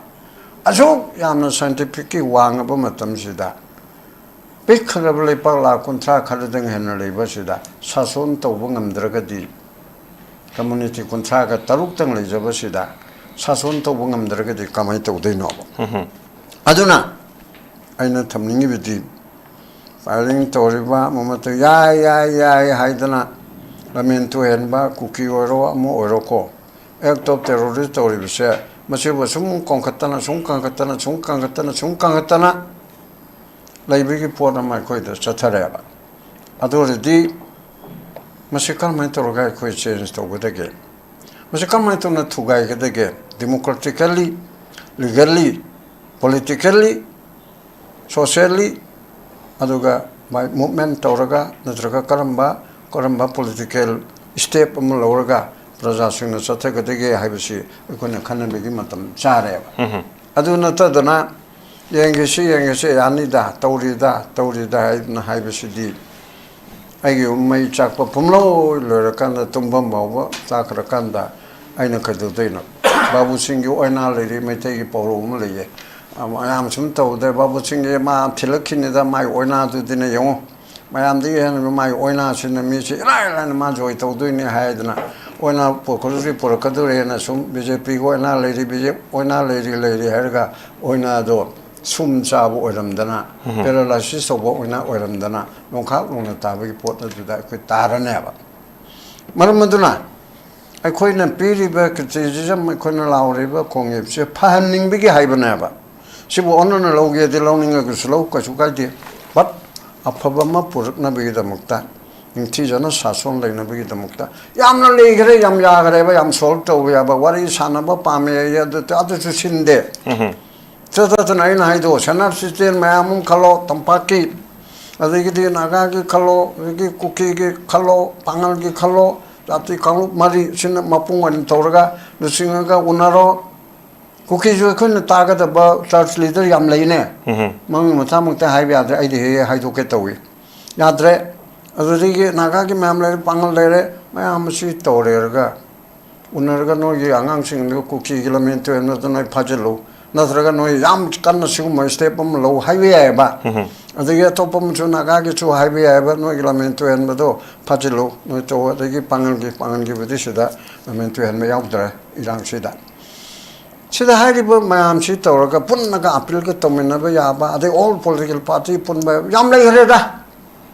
ꯑꯁꯨꯛ ꯌꯥꯝꯅ scientificꯀꯤ ꯋꯥꯡꯉꯕ ꯃꯇꯝꯁꯤꯗ ꯄꯤꯛꯈ꯭ꯔꯕ ꯂꯩꯄꯥꯛ ꯂꯥꯈ ꯀꯨꯟꯊ꯭ꯔꯥ ꯈꯔꯗꯪ ꯍꯦꯟꯅ ꯂꯩꯕꯁꯤꯗ ꯁꯥꯁꯣꯟ ꯇꯧꯕ ꯉꯝꯗ꯭ꯔꯒꯗꯤ, community ꯀꯨꯟꯊ꯭ꯔꯥꯒ ꯇꯔꯨꯛꯇꯪ ꯂꯩꯖꯕꯁꯤꯗ ꯁꯥꯁꯣꯟ ꯇꯧꯕ ꯉꯝꯗ꯭ꯔꯒꯗꯤ ꯀꯃꯥꯏꯅ ꯇꯧꯗꯣꯏꯅꯣꯕ? ꯑꯗꯨꯅ ꯑꯩꯅ ꯊꯝꯅꯤꯡꯉꯤꯕꯗꯤ, firing ꯇꯧꯔꯤꯕ ꯑꯃꯃꯠꯇ ꯌꯥꯏ, ꯌꯥꯏ, ꯌꯥꯏ ꯍꯥꯏꯗꯅ ꯂꯝꯍꯦꯟ ꯇꯨꯍꯦꯟꯕ, ꯀꯨꯀꯤ ꯑꯣꯏꯔꯣ ꯑꯃ ꯑꯣꯏꯔꯣꯀꯣ, act of terrorist ꯇꯧꯔꯤꯕꯁꯦ, ꯃꯁꯤꯕꯨ ꯁꯨꯝ ꯀꯣꯟꯈꯠꯇꯅ, ꯁꯨꯝ ꯀꯟꯈꯠꯇꯅ, ꯁꯨꯝ ꯀꯟꯈꯠꯇꯅ, ꯁꯨꯝ ꯀꯟꯈꯠꯇꯅ ꯂꯩꯕꯒꯤ ꯄꯣꯠ ꯑꯃ ꯑꯩꯈꯣꯏꯗ ꯆꯠꯊꯔꯛꯑꯦꯕ꯫ ꯑꯗꯨ ꯑꯣꯏꯔꯗꯤ ꯃꯁꯤ ꯀꯔꯝꯍꯥꯏꯅ ꯇꯧꯔꯒ ꯑꯩꯈꯣꯏ change ꯇꯧꯒꯗꯒꯦ? ꯃꯁꯤ ꯀꯔꯝꯍꯥꯏꯅ ꯇꯧꯅ ꯊꯨꯒꯥꯏꯒꯗꯒꯦ? Democratically, legally, politically, socially, ꯑꯗꯨꯒ by movement ꯇꯧꯔꯒ, ꯅꯠꯇ꯭ꯔꯒ ꯀꯔꯝꯕ, ꯀꯔꯝꯕ political step ꯑꯃ ꯂꯧꯔꯒ ꯄ꯭ꯔꯖꯥꯁꯤꯡꯅ ꯆꯠꯊꯒꯗꯒꯦ ꯍꯥꯏꯕꯁꯤ ꯑꯩꯈꯣꯏꯅ ꯈꯟꯅꯕꯒꯤ ꯃꯇꯝ ꯆꯥꯔꯦꯕ꯫ ꯑꯗꯨ ꯅꯠꯇꯗꯅ ꯌꯦꯡꯒꯦꯁꯤ, ꯌꯦꯡꯒꯦꯁꯤ, ꯌꯥꯅꯤꯗ, ꯇꯧꯔꯤꯗ, ꯇꯧꯔꯤꯗ ꯍꯥꯏꯗꯅ ꯍꯥꯏꯕꯁꯤꯗꯤ, ꯑꯩꯒꯤ ꯃꯩ ꯆꯥꯛꯄ ꯄꯨꯝꯂꯣꯏ ꯂꯣꯏꯔꯀꯥꯟꯗ, ꯇꯨꯝꯐꯝ ꯐꯥꯎꯕ ꯆꯥꯈ꯭ꯔꯀꯥꯟꯗ ꯑꯩꯅ ꯀꯩꯗꯧꯗꯣꯏꯅꯣ? ꯕꯥꯕꯨ ꯁꯤꯡꯒꯤ ꯑꯣꯏꯅꯥ ꯂꯩꯔꯤ, ꯃꯩꯇꯩꯒꯤ ꯄꯥꯎꯔꯧ ꯑꯃ ꯂꯩꯌꯦ, "ꯃꯌꯥꯝ ꯁꯨꯝ ꯇꯧꯗꯦ, ꯕꯥꯕꯨ ꯁꯤꯡꯒꯤ ꯃꯥ ꯊꯤꯜꯂꯛꯈꯤꯅꯤꯗ, ꯃꯥꯒꯤ ꯑꯣꯏꯅꯥꯗꯨꯗꯤꯅꯦ ꯌꯦꯡꯉꯣ, ꯃꯌꯥꯝꯗꯒꯤ ꯍꯦꯟꯅ ꯃꯥꯒꯤ ꯑꯣꯏꯅꯥꯁꯤꯅ ꯃꯤꯁꯦ ꯏꯔꯥꯏ ꯂꯥꯏꯅ ꯃꯥ ꯖꯣꯏ ꯇꯧꯗꯣꯏꯅꯤ" ꯍꯥꯏꯗꯅ, ꯑꯣꯏꯅꯥ ꯄꯨꯔꯛꯀꯗꯧꯔꯤ, ꯄꯨꯔꯛꯀꯗꯧꯔꯦꯅ ꯁꯨꯝ BJPꯒꯤ ꯑꯣꯏꯅꯥ ꯂꯩꯔꯤ, BJP ꯑꯣꯏꯅꯥ ꯂꯩꯔꯤ, ꯂꯩꯔꯤ ꯍꯥꯏꯔꯒ ꯑꯣꯏꯅꯥꯗꯣ ꯁꯨꯝ ꯆꯥꯕ ꯑꯣꯏꯔꯝꯗꯅ, paralysis ꯇꯧꯕ ꯑꯣꯏꯅꯥ ꯑꯣꯏꯔꯝꯗꯅ, ꯅꯣꯡꯈꯥꯛ ꯂꯣꯡꯅ ꯇꯥꯕꯒꯤ ꯄꯣꯠ ꯑꯗꯨꯗ ꯑꯩꯈꯣꯏ ꯇꯥꯔꯅꯦꯕ꯫ ꯃꯔꯝ ꯑꯗꯨꯅ ꯑꯩꯈꯣꯏꯅ ꯄꯤꯔꯤꯕ criticism, ꯑꯩꯈꯣꯏꯅ ꯂꯥꯎꯔꯤꯕ ꯈꯣꯡꯒꯦꯞꯁꯦ ꯐꯍꯟꯅꯤꯡꯕꯒꯤ ꯍꯥꯏꯕꯅꯦꯕ꯫ ꯁꯤꯕꯨ ꯑꯣꯟꯅꯅ ꯂꯧꯒꯦꯗꯤ ꯂꯧꯅꯤꯡꯉꯒꯁꯨ ꯂꯧ, ꯀꯩꯁꯨ ꯀꯥꯏꯗꯦ꯫ But ꯑꯐꯕ ꯑꯃ ꯄꯨꯔꯛꯅꯕꯒꯤꯗꯃꯛꯇ, ꯅꯤꯡꯊꯤꯖꯅ ꯁꯥꯁꯣꯟ ꯂꯩꯅꯕꯒꯤꯗꯃꯛꯇ, ꯌꯥꯝꯅ ꯂꯩꯈ꯭ꯔꯦ, ꯌꯥꯝ ꯌꯥꯈ꯭ꯔꯦꯕ, ꯌꯥꯝ solve ꯇꯧꯕ ꯌꯥꯕ ꯋꯥꯔꯤ ꯁꯥꯟꯅꯕ ꯄꯥꯝꯃꯦ ꯑꯩ, ꯑꯗꯨ, ꯑꯗꯨꯁꯨ ꯁꯤꯟꯗꯦ꯫ ꯎꯝ꯫ ꯆꯠ-, ꯆꯠꯇꯅ ꯑꯩꯅ ꯍꯥꯏꯗꯣ, senior citizen ꯃꯌꯥꯝ ꯑꯃ ꯈꯜꯂꯣ, ꯇꯝꯄꯥꯛꯀꯤ, ꯑꯗꯒꯤꯗꯤ ꯅꯥꯒꯥꯒꯤ ꯈꯜꯂꯣ, ꯑꯗꯒꯤ ꯀꯨꯀꯤꯒꯤ ꯈꯜꯂꯣ, ꯄꯥꯉꯜꯒꯤ ꯈꯜꯂꯣ, ꯖꯥꯇꯤ ꯀꯥꯡꯂꯨꯞ ꯃꯔꯤꯁꯤꯅ ꯃꯄꯨꯡ ꯑꯣꯏꯅ ꯇꯧꯔꯒ ꯂꯨꯆꯤꯡꯉꯒ ꯎꯅꯔꯣ꯫ ꯀꯨꯀꯤꯁꯨ ꯑꯩꯈꯣꯏꯅ ꯇꯥꯒꯗꯕ church leader ꯌꯥꯝ ꯂꯩꯅꯦ꯫ ꯎꯝ꯫ ꯃꯃꯤꯡ ꯃꯊꯥꯃꯛꯇ ꯍꯥꯏꯕ ꯌꯥꯗ꯭ꯔꯦ, ꯑꯩꯗꯤ ꯍꯦꯛ ꯍꯦꯛ ꯍꯥꯏꯗꯣꯛꯀꯦ ꯇꯧꯏ꯫ ꯌꯥꯗ꯭ꯔꯦ꯫ ꯑꯗꯨꯗꯒꯤ ꯅꯥꯒꯥꯒꯤ ꯃꯌꯥꯝ ꯂꯩꯔꯦ, ꯄꯥꯉꯜ ꯂꯩꯔꯦ, ꯃꯌꯥꯝ ꯑꯁꯤ ꯇꯧꯔꯦꯔꯒ ꯎꯅꯔꯒ ꯅꯣꯏꯒꯤ ꯑꯉꯥꯡꯁꯤꯡꯗꯨ ꯀꯨꯀꯤꯒꯤ ꯂꯝꯍꯦꯟ ꯇꯨꯍꯦꯟꯕꯗ ꯅꯣꯏ ꯐꯥꯖꯤꯜꯂꯨ, ꯅꯠꯇ꯭ꯔꯒ ꯅꯣꯏ ꯌꯥꯝ ꯀꯟꯅ ꯁꯤꯒꯨꯝꯕ step ꯑꯃ ꯂꯧ ꯍꯥꯏꯕ ꯌꯥꯏꯑꯕ꯫ ꯎꯝ꯫ ꯑꯗꯒꯤ ꯑꯇꯣꯞꯄ ꯑꯃꯁꯨ ꯅꯥꯒꯥꯒꯤꯁꯨ ꯍꯥꯏꯕ ꯌꯥꯏꯑꯕ, ꯅꯣꯏꯒꯤ ꯂꯝꯍꯦꯟ ꯇꯨꯍꯦꯟꯕꯗꯣ ꯐꯥꯖꯤꯜꯂꯨ, ꯅꯣꯏ ꯇꯧ꯫ ꯑꯗꯒꯤ ꯄꯥꯉꯜꯒꯤ, ꯄꯥꯉꯜꯒꯤꯕꯨꯗꯤ ꯁꯤꯗ ꯂꯝꯍꯦꯟ ꯇꯨꯍꯦꯟꯕ ꯌꯥꯎꯗ꯭ꯔꯦ ꯏꯔꯥꯡꯁꯤꯗ꯫ ꯁꯤꯗ ꯍꯥꯏꯔꯤꯕ ꯃꯌꯥꯝꯁꯤ ꯇꯧꯔꯒ ꯄꯨꯟꯅꯒ appealꯒ ꯇꯧꯃꯤꯟꯅꯕ ꯌꯥꯕ, ꯑꯗꯩ all political party ꯄꯨꯟꯕ ꯌꯥꯝ ꯂꯩꯈ꯭ꯔꯦꯗ꯫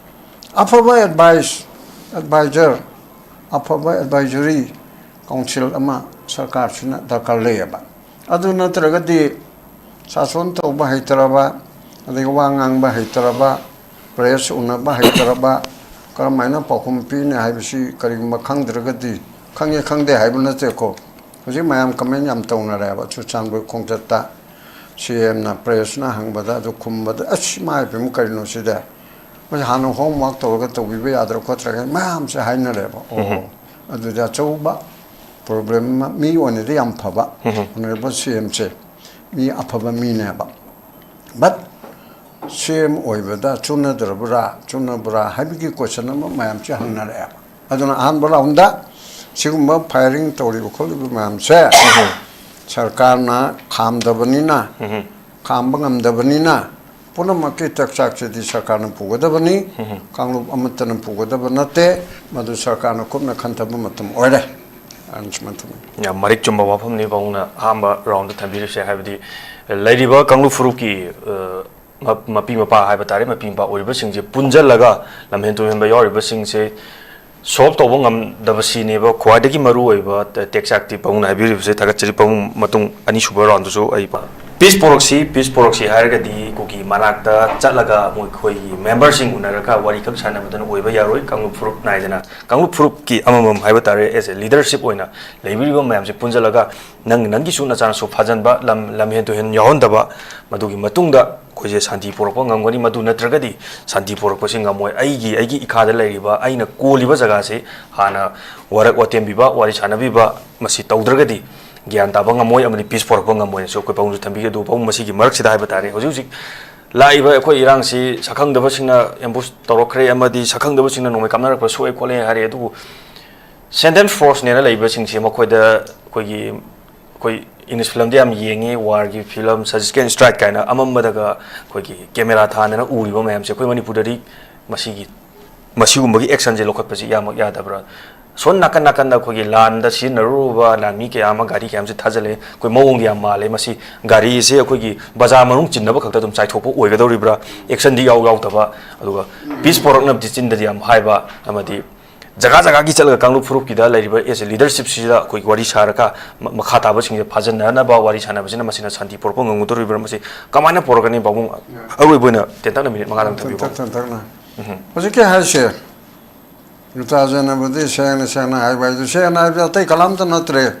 ꯑꯐꯕ advice, advisor, ꯑꯐꯕ advisory council ꯑꯃ ꯁꯔꯀꯥꯔꯁꯤꯅ ꯗꯔꯀꯥꯔ ꯂꯩꯌꯦꯕ꯫ ꯑꯗꯨ ꯅꯠꯇ꯭ꯔꯒꯗꯤ ꯁꯥꯁꯣꯟ ꯇꯧꯕ ꯍꯩꯇ꯭ꯔꯕ, ꯑꯗꯒꯤ ꯋꯥ ꯉꯥꯡꯕ ꯍꯩꯇ꯭ꯔꯕ, press ꯎꯅꯕ ꯍꯩꯇ꯭ꯔꯕ, ꯀꯔꯝꯍꯥꯏꯅ ꯄꯥꯎꯈꯨꯝ ꯄꯤꯅꯤ ꯍꯥꯏꯕꯁꯤ ꯀꯔꯤꯒꯨꯝꯕ ꯈꯪꯗ꯭ꯔꯒꯗꯤ, ꯈꯪꯉꯦ ꯈꯪꯗꯦ ꯍꯥꯏꯕ ꯅꯠꯇꯦꯀꯣ, ꯍꯧꯖꯤꯛ ꯃꯌꯥꯝ comment ꯌꯥꯝ ꯇꯧꯅꯔꯦꯕ ꯆꯨꯔꯆꯥꯟꯄꯨꯔ ꯈꯣꯡꯆꯠꯇ꯫ CMꯅ pressꯅ ꯍꯪꯕꯗ, ꯑꯗꯨ ꯈꯨꯝꯕꯗ, "ꯑꯁ, ꯏꯃꯥ ꯏꯕꯦꯝꯃ, ꯀꯔꯤꯅꯣ ꯁꯤꯗ? ꯃꯁꯤ ꯍꯥꯟꯅ homework ꯇꯧꯔꯒ ꯇꯧꯕꯤꯕ ꯌꯥꯗ꯭ꯔꯥ ꯈꯣꯠꯇ꯭ꯔꯥ?" ꯃꯌꯥꯝꯁꯦ ꯍꯥꯏꯅꯔꯦꯕ꯫ ꯑꯣ, ꯎꯝ꯫ ꯑꯗꯨꯗꯤ ꯑꯆꯧꯕ problem ꯑꯃ, ꯃꯤ ꯑꯣꯏꯅꯗꯤ ꯌꯥꯝ ꯐꯕ, ꯎꯝ꯫ Honourable CMꯁꯦ ꯃꯤ ꯑꯐꯕ ꯃꯤꯅꯦꯕ꯫ But CM ꯑꯣꯏꯕꯗ ꯆꯨꯅꯗ꯭ꯔꯕ꯭ꯔꯥ, ꯆꯨꯅꯕ꯭ꯔꯥ ꯍꯥꯏꯕꯒꯤ question ꯑꯃ ꯃꯌꯥꯝꯁꯦ ꯍꯪꯅꯔꯛꯑꯦꯕ꯫ ꯑꯗꯨꯅ ꯑꯍꯥꯟꯕ roundꯗ ꯁꯤꯒꯨꯝꯕ firing ꯇꯧꯔꯤꯕ ꯈꯣꯠꯂꯤꯕ ꯃꯌꯥꯝꯁꯦ ꯁꯔꯀꯥꯔꯅ ꯈꯥꯝꯗꯕꯅꯤꯅ, ꯎꯝ꯫ ꯈꯥꯝꯕ ꯉꯝꯗꯕꯅꯤꯅ ꯄꯨꯝꯅꯃꯛꯀꯤ ꯇꯦꯛꯆꯥꯛꯁꯤꯗꯤ ꯁꯔꯀꯥꯔꯅ ꯄꯨꯒꯗꯕꯅꯤ꯫ ꯎꯝ꯫ ꯀꯥꯡꯂꯨꯞ ꯑꯃꯠꯇꯅ ꯄꯨꯒꯗꯕ ꯅꯠꯇꯦ꯫ ꯃꯗꯨ ꯁꯔꯀꯥꯔꯅ ꯀꯨꯞꯅ ꯈꯟꯊꯕ ꯃꯇꯝ ꯑꯣꯏꯔꯦ꯫ ꯑꯩꯅ ꯁꯨꯃꯥꯏꯅ ꯊꯝꯃꯤ꯫ ꯌꯥꯝ ꯃꯔꯤꯛ ꯆꯨꯝꯕ ꯋꯥꯐꯝꯅꯤ ꯄꯥꯕꯨꯡꯅ ꯑꯍꯥꯟꯕ roundꯗ ꯊꯝꯕꯤꯔꯤꯁꯦ꯫ ꯍꯥꯏꯕꯗꯤ ꯂꯩꯔꯤꯕ ꯀꯥꯡꯂꯨꯞ ꯐꯨꯔꯨꯞꯀꯤ, ꯑ, ꯃ-, ꯃꯄꯤ ꯃꯄꯥ ꯍꯥꯏꯕ ꯇꯥꯔꯦ, ꯃꯄꯤ ꯃꯄꯥ ꯑꯣꯏꯔꯤꯕꯁꯤꯡꯁꯦ ꯄꯨꯟꯖꯜꯂꯒ ꯂꯝꯍꯦꯟ ꯇꯨꯍꯦꯟꯕ ꯌꯥꯎꯔꯤꯕꯁꯤꯡꯁꯦ solve ꯇꯧꯕ ꯉꯝꯗꯕꯁꯤꯅꯦꯕ ꯈ꯭ꯋꯥꯏꯗꯒꯤ ꯃꯔꯨꯑꯣꯏꯕ ꯇꯦꯛꯆꯥꯛꯇꯤ꯫ ꯄꯥꯕꯨꯡꯅ ꯍꯥꯏꯕꯤꯔꯤꯕꯁꯦ ꯊꯥꯒꯠꯆꯔꯤ꯫ ꯄꯥꯕꯨꯡ, ꯃꯇꯨꯡ ꯑꯅꯤꯁꯨꯕ roundꯗꯨꯁꯨ ꯑꯩ ꯄꯥ- ꯄꯤꯁ ꯄꯣꯔꯛꯁꯤ, ꯄꯤꯁ ꯄꯣꯔꯛꯁꯤ ꯍꯥꯏꯔꯒꯗꯤ ꯀꯨꯀꯤ ꯃꯅꯥꯛꯇ ꯆꯠꯂꯒ ꯃꯈꯣꯏꯒꯤ ꯃꯦꯝꯕꯔꯁꯤꯡ ꯎꯅꯔꯒ ꯋꯥꯔꯤ ꯈꯛ ꯁꯥꯟꯅꯕꯗꯅ ꯑꯣꯏꯕ ꯌꯥꯔꯣꯏ꯫ ꯀꯥꯡꯂꯨꯞ ꯐꯨꯔꯨꯞ ꯅꯥꯏꯗꯅ ꯀꯥꯡꯂꯨꯞ ꯐꯨꯔꯨꯞꯀꯤ ꯑꯃꯃꯝ ꯍꯥꯏꯕ ꯇꯥꯔꯦ, ꯑꯦꯁ ꯑꯦ ꯂꯤꯗꯔꯁꯤꯞ ꯑꯣꯏꯅ ꯂꯩꯕꯤꯔꯤꯕ ꯃꯌꯥꯝꯁꯦ ꯄꯨꯟꯁꯤꯜꯂꯒ ꯅꯪ ꯅꯪꯒꯤꯁꯨ ꯅꯆꯥꯅꯁꯨ ꯐꯥꯖꯟꯕ, ꯂꯝ ꯂꯝꯍꯦꯟ ꯇꯨꯍꯦꯟ ꯌꯥꯎꯍꯟꯗꯕ, ꯃꯗꯨꯒꯤ ꯃꯇꯨꯡꯗ ꯑꯩꯈꯣꯏꯁꯦ ꯁꯥꯟꯇꯤ ꯄꯣꯔꯛꯄ ꯉꯝꯒꯅꯤ꯫ ꯃꯗꯨ ꯅꯠꯇ꯭ꯔꯒꯗꯤ ꯁꯥꯟꯇꯤ ꯄꯣꯔꯛꯄꯁꯤ ꯉꯝꯃꯣꯏ꯫ ꯑꯩꯒꯤ ꯑꯩꯒꯤ ꯏꯈꯥꯗ ꯂꯩꯔꯤꯕ, ꯑꯩꯅ ꯀꯣꯜꯂꯤꯕ ꯖꯒꯥꯁꯤ ꯍꯥꯟꯅ ꯋꯥꯔꯛ ꯋꯥꯇꯦꯝꯕꯤꯕ, ꯋꯥꯔꯤ ꯁꯥꯟꯅꯕꯤꯕ, ꯃꯁꯤ ꯇꯧꯗ꯭ꯔꯒꯗꯤ ꯒ꯭ꯌꯥꯟ ꯇꯥꯕ ꯉꯝꯃꯣꯏ ꯑꯃꯗꯤ ꯄꯤꯁ ꯄꯣꯔꯛꯄ ꯉꯝꯃꯣꯏꯅꯁꯨ ꯑꯩꯈꯣꯏ ꯄꯥꯕꯨꯡꯁꯨ ꯊꯝꯕꯤꯒꯦ꯫ ꯑꯗꯨꯒ ꯄꯥꯕꯨꯡ, ꯃꯁꯤꯒꯤ ꯃꯔꯛꯁꯤꯗ ꯍꯥꯏꯕ ꯇꯥꯔꯦ, ꯍꯧꯖꯤꯛ ꯍꯧꯖꯤꯛ ꯂꯥꯛꯏꯕ ꯑꯩꯈꯣꯏ ꯏꯔꯥꯡꯁꯤ ꯁꯛꯈꯪꯗꯕꯁꯤꯡꯅ ꯑꯦꯝꯕꯨꯁ ꯇꯧꯔꯛꯈ꯭ꯔꯦ ꯑꯃꯗꯤ ꯁꯛꯈꯪꯗꯕꯁꯤꯡꯅ ꯅꯣꯡꯃꯩ ꯀꯥꯞꯅꯔꯛꯄ ꯁꯣꯛꯑꯦ ꯈꯣꯠꯂꯦ ꯍꯥꯏꯔꯦ, ꯑꯗꯨꯕꯨ ꯁꯦꯟꯗꯦꯟ ꯐꯣꯔꯁꯅꯦꯅ ꯂꯩꯕꯁꯤꯡꯁꯦ ꯃꯈꯣꯏꯗ ꯑꯩꯈꯣꯏꯒꯤ, ꯑꯩꯈꯣꯏ ꯏꯪꯂꯤꯁ ꯐꯤꯂꯝꯗ ꯌꯥꯝ ꯌꯦꯡꯉꯤ, ꯋꯥꯔꯒꯤ ꯐꯤꯂꯝ, ꯁꯔꯖꯤꯀꯦꯜ ꯁ꯭ꯇ꯭ꯔꯥꯏꯛ ꯀꯥꯏꯅ ꯑꯃꯝꯕꯗꯒ ꯑꯩꯈꯣꯏꯒꯤ ꯀꯦꯃꯦꯔꯥ ꯊꯥꯟꯗꯅ ꯎꯔꯤꯕ ꯃꯌꯥꯝꯁꯦ ꯑꯩꯈꯣꯏ ꯃꯅꯤꯄꯨꯔꯗꯗꯤ ꯃꯁꯤꯒꯤ, ꯃꯁꯤꯒꯨꯝꯕꯒꯤ ꯑꯦꯛꯁꯟꯁꯦ ꯂꯧꯈꯠꯄꯁꯤ ꯏꯌꯥꯃꯛ ꯌꯥꯗꯕ꯭ꯔꯥ? ꯁꯣꯝ ꯅꯥꯀꯟ ꯅꯥꯀꯟꯗ ꯑꯩꯈꯣꯏꯒꯤ ꯂꯥꯟꯗ ꯁꯤꯖꯤꯟꯅꯔꯨꯔꯕ ꯂꯥꯟꯃꯤ ꯀꯌꯥ ꯑꯃ ꯒꯥꯔꯤ ꯀꯌꯥ ꯑꯃꯁꯦ ꯊꯥꯖꯤꯜꯂꯦ꯫ ꯑꯩꯈꯣꯏ ꯃꯑꯣꯡꯗꯤ ꯌꯥꯝ ꯃꯥꯜꯂꯦ꯫ ꯃꯁꯤ ꯒꯥꯔꯤꯁꯦ ꯑꯩꯈꯣꯏꯒꯤ ꯕꯖꯥꯔ ꯃꯅꯨꯡ ꯆꯤꯟꯅꯕ ꯈꯛꯇ ꯑꯗꯨꯝ ꯆꯥꯏꯊꯣꯛꯄ ꯑꯣꯏꯒꯗꯧꯔꯤꯕ꯭ꯔꯥ? ꯑꯦꯛꯁꯟꯗꯤ ꯌꯥꯎ ꯌꯥꯎꯗꯕ, ꯑꯗꯨꯒ ꯄꯤꯁ ꯄꯣꯔꯛꯅꯕꯗꯤ ꯆꯤꯟꯗꯗꯤ ꯌꯥꯝ ꯍꯥꯏꯕ, ꯑꯃꯗꯤ ꯖꯒꯥ ꯖꯒꯥꯒꯤ ꯆꯠꯂꯒ ꯀꯥꯡꯂꯨꯞ ꯐꯨꯔꯨꯞꯀꯤꯗ ꯂꯩꯔꯤꯕ ꯑꯦꯁ ꯑꯦ ꯂꯤꯗꯔꯁꯤꯞꯁꯤꯗ ꯑꯩꯈꯣꯏ ꯋꯥꯔꯤ ꯁꯥꯔꯒ ꯃ-, ꯃꯈꯥ ꯇꯥꯕꯁꯤꯡꯁꯦ ꯐꯥꯖꯤꯟꯅꯅꯕ ꯋꯥꯔꯤ ꯁꯥꯟꯅꯕꯁꯤꯅ ꯃꯁꯤꯅ ꯁꯥꯟꯇꯤ ꯄꯨꯔꯛꯄ ꯉꯝꯒꯗꯧꯔꯤꯕ꯭ꯔꯥ? ꯃꯁꯤ ꯀꯃꯥꯏꯅ ꯄꯨꯔꯛꯀꯅꯤ? ꯄꯥꯕꯨꯡ, ꯑꯔꯣꯏꯕ ꯑꯣꯏꯅ ꯇꯦꯟꯇꯛꯅ ꯃꯤꯅꯤꯠ ꯃꯉꯥꯗꯪ ꯊꯝꯕꯤꯌꯨ꯫ ꯇꯦꯟꯇꯛ ꯇꯦꯟꯇꯛꯅ꯫ ꯎꯝ꯫ ꯍꯧꯖꯤꯛꯀꯤ ꯍꯥꯏꯁꯦ, ꯔꯤꯇꯥꯖꯦꯟꯅꯕꯨꯗꯤ ꯁꯦꯡꯅ ꯁꯦꯡꯅ ꯍꯥꯏꯕ ꯍꯥꯏꯗꯨ, ꯁꯦꯡꯅ ꯍꯥꯏꯕꯗꯤ ꯑꯇꯩ ꯀꯅꯥꯝꯇ ꯅꯠꯇ꯭ꯔꯦ,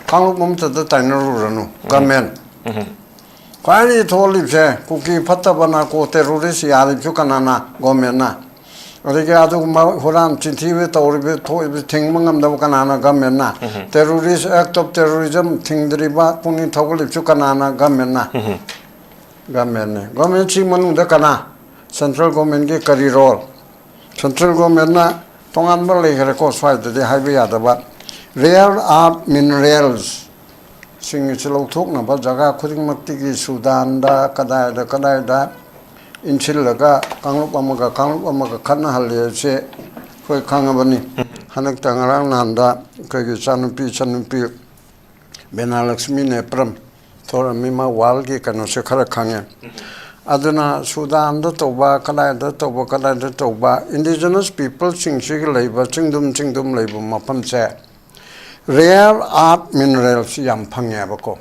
ꯀꯥꯡꯂꯨꯞ ꯑꯃꯠꯇꯗ ꯇꯥꯏꯅꯔꯨꯔꯅꯨ, ꯎꯝ꯫ ꯒꯃꯦꯟ꯫ ꯎꯝ꯫ ꯈ꯭ꯋꯥꯏꯗꯒꯤ ꯊꯣꯛꯍꯜꯂꯤꯕꯁꯦ ꯀꯨꯀꯤ ꯐꯠꯇꯕ ꯅꯥꯔꯀꯣ ꯇꯦꯔꯣꯔꯤꯁ ꯌꯥꯔꯤꯕꯁꯨ ꯀꯅꯥꯅ? ꯒꯣꯔꯃꯦꯟꯅ꯫ ꯑꯗꯒꯤ ꯑꯗꯨꯒꯨꯝꯕ ꯍꯨꯔꯥꯟ ꯆꯤꯟꯊꯤꯕ ꯇꯧꯔꯤꯕ ꯊꯣꯛꯏꯕ ꯊꯤꯡꯕ ꯉꯝꯗꯕ ꯀꯅꯥꯅ? ꯒꯣꯔꯃꯦꯟꯅ꯫ ꯎꯝ꯫ ꯇꯦꯔꯣꯔꯤꯁ, ꯑꯦꯛ ꯑꯣꯐ ꯇꯦꯔꯣꯔꯤꯖꯝ ꯊꯤꯡꯗ꯭ꯔꯤꯕ ꯄꯨꯛꯅꯤꯡ ꯊꯧꯒꯠꯂꯤꯕꯁꯨ ꯀꯅꯥꯅ? ꯒꯣꯔꯃꯦꯟꯅ꯫ ꯎꯝ꯫ ꯒꯣꯔꯃꯦꯟꯅ꯫ ꯒꯣꯔꯃꯦꯟꯁꯤ ꯃꯅꯨꯡꯗ ꯀꯅꯥ? ꯁꯦꯟꯇ꯭ꯔꯦꯜ ꯒꯣꯔꯃꯦꯟꯒꯤ ꯀꯔꯤ ꯔꯣꯜ? ꯁꯦꯟꯇ꯭ꯔꯦꯜ ꯒꯣꯔꯃꯦꯟꯅ ꯇꯣꯉꯥꯟꯕ ꯂꯩꯈ꯭ꯔꯦꯀꯣ, ꯁ꯭ꯋꯥꯏꯗꯗꯤ ꯍꯥꯏꯕ ꯌꯥꯗꯕ꯫ ꯔꯦꯌꯔ ꯑꯥꯔꯊ ꯃꯤꯅꯔꯦꯜꯁ ꯁꯤꯡ ꯑꯁꯤ ꯂꯧꯊꯣꯛꯅꯕ ꯖꯒꯥ ꯈꯨꯗꯤꯡꯃꯛꯇꯒꯤ ꯁꯨꯗꯥꯟꯗ ꯀꯗꯥꯏꯗ ꯀꯗꯥꯏꯗ ꯏꯟꯁꯤꯜꯂꯒ ꯀꯥꯡꯂꯨꯞ ꯑꯃꯒ ꯀꯥꯡꯂꯨꯞ ꯑꯃꯒ ꯈꯠꯅꯍꯜꯂꯤ ꯍꯥꯏꯕꯁꯦ ꯑꯩꯈꯣꯏ ꯈꯪꯉꯕꯅꯤ꯫ ꯍꯟꯗꯛꯇ ꯉꯔꯥꯡ ꯅꯍꯥꯟꯗ ꯑꯩꯈꯣꯏꯒꯤ ꯏꯆꯥꯅꯨꯄꯤ ꯏꯆꯟꯅꯨꯄꯤ ꯕꯦꯅꯥꯂꯛꯁꯃꯤ ꯅꯦꯄ꯭ꯔꯝ ꯊꯣꯔꯝꯃꯤ, ꯃꯥ ꯋꯥꯔꯜꯒꯤ ꯀꯩꯅꯣꯁꯦ ꯈꯔ ꯈꯪꯉꯦ꯫ ꯑꯗꯨꯅ ꯁꯨꯗꯥꯟꯗ ꯇꯧꯕ, ꯀꯗꯥꯏꯗ ꯇꯧꯕ, ꯀꯗꯥꯏꯗ ꯇꯧꯕ, ꯏꯟꯗꯤꯖꯤꯅꯁ ꯄꯤꯄꯜꯁꯤꯡꯁꯤꯒꯤ ꯂꯩꯕ ꯆꯤꯡꯗꯨꯝ ꯆꯤꯡꯗꯨꯝ ꯂꯩꯕ ꯃꯐꯝꯁꯦ ꯔꯦꯌꯔ ꯑꯥꯔꯊ ꯃꯤꯅꯔꯦꯜꯁ ꯌꯥꯝ ꯐꯪꯉꯦꯕꯀꯣ꯫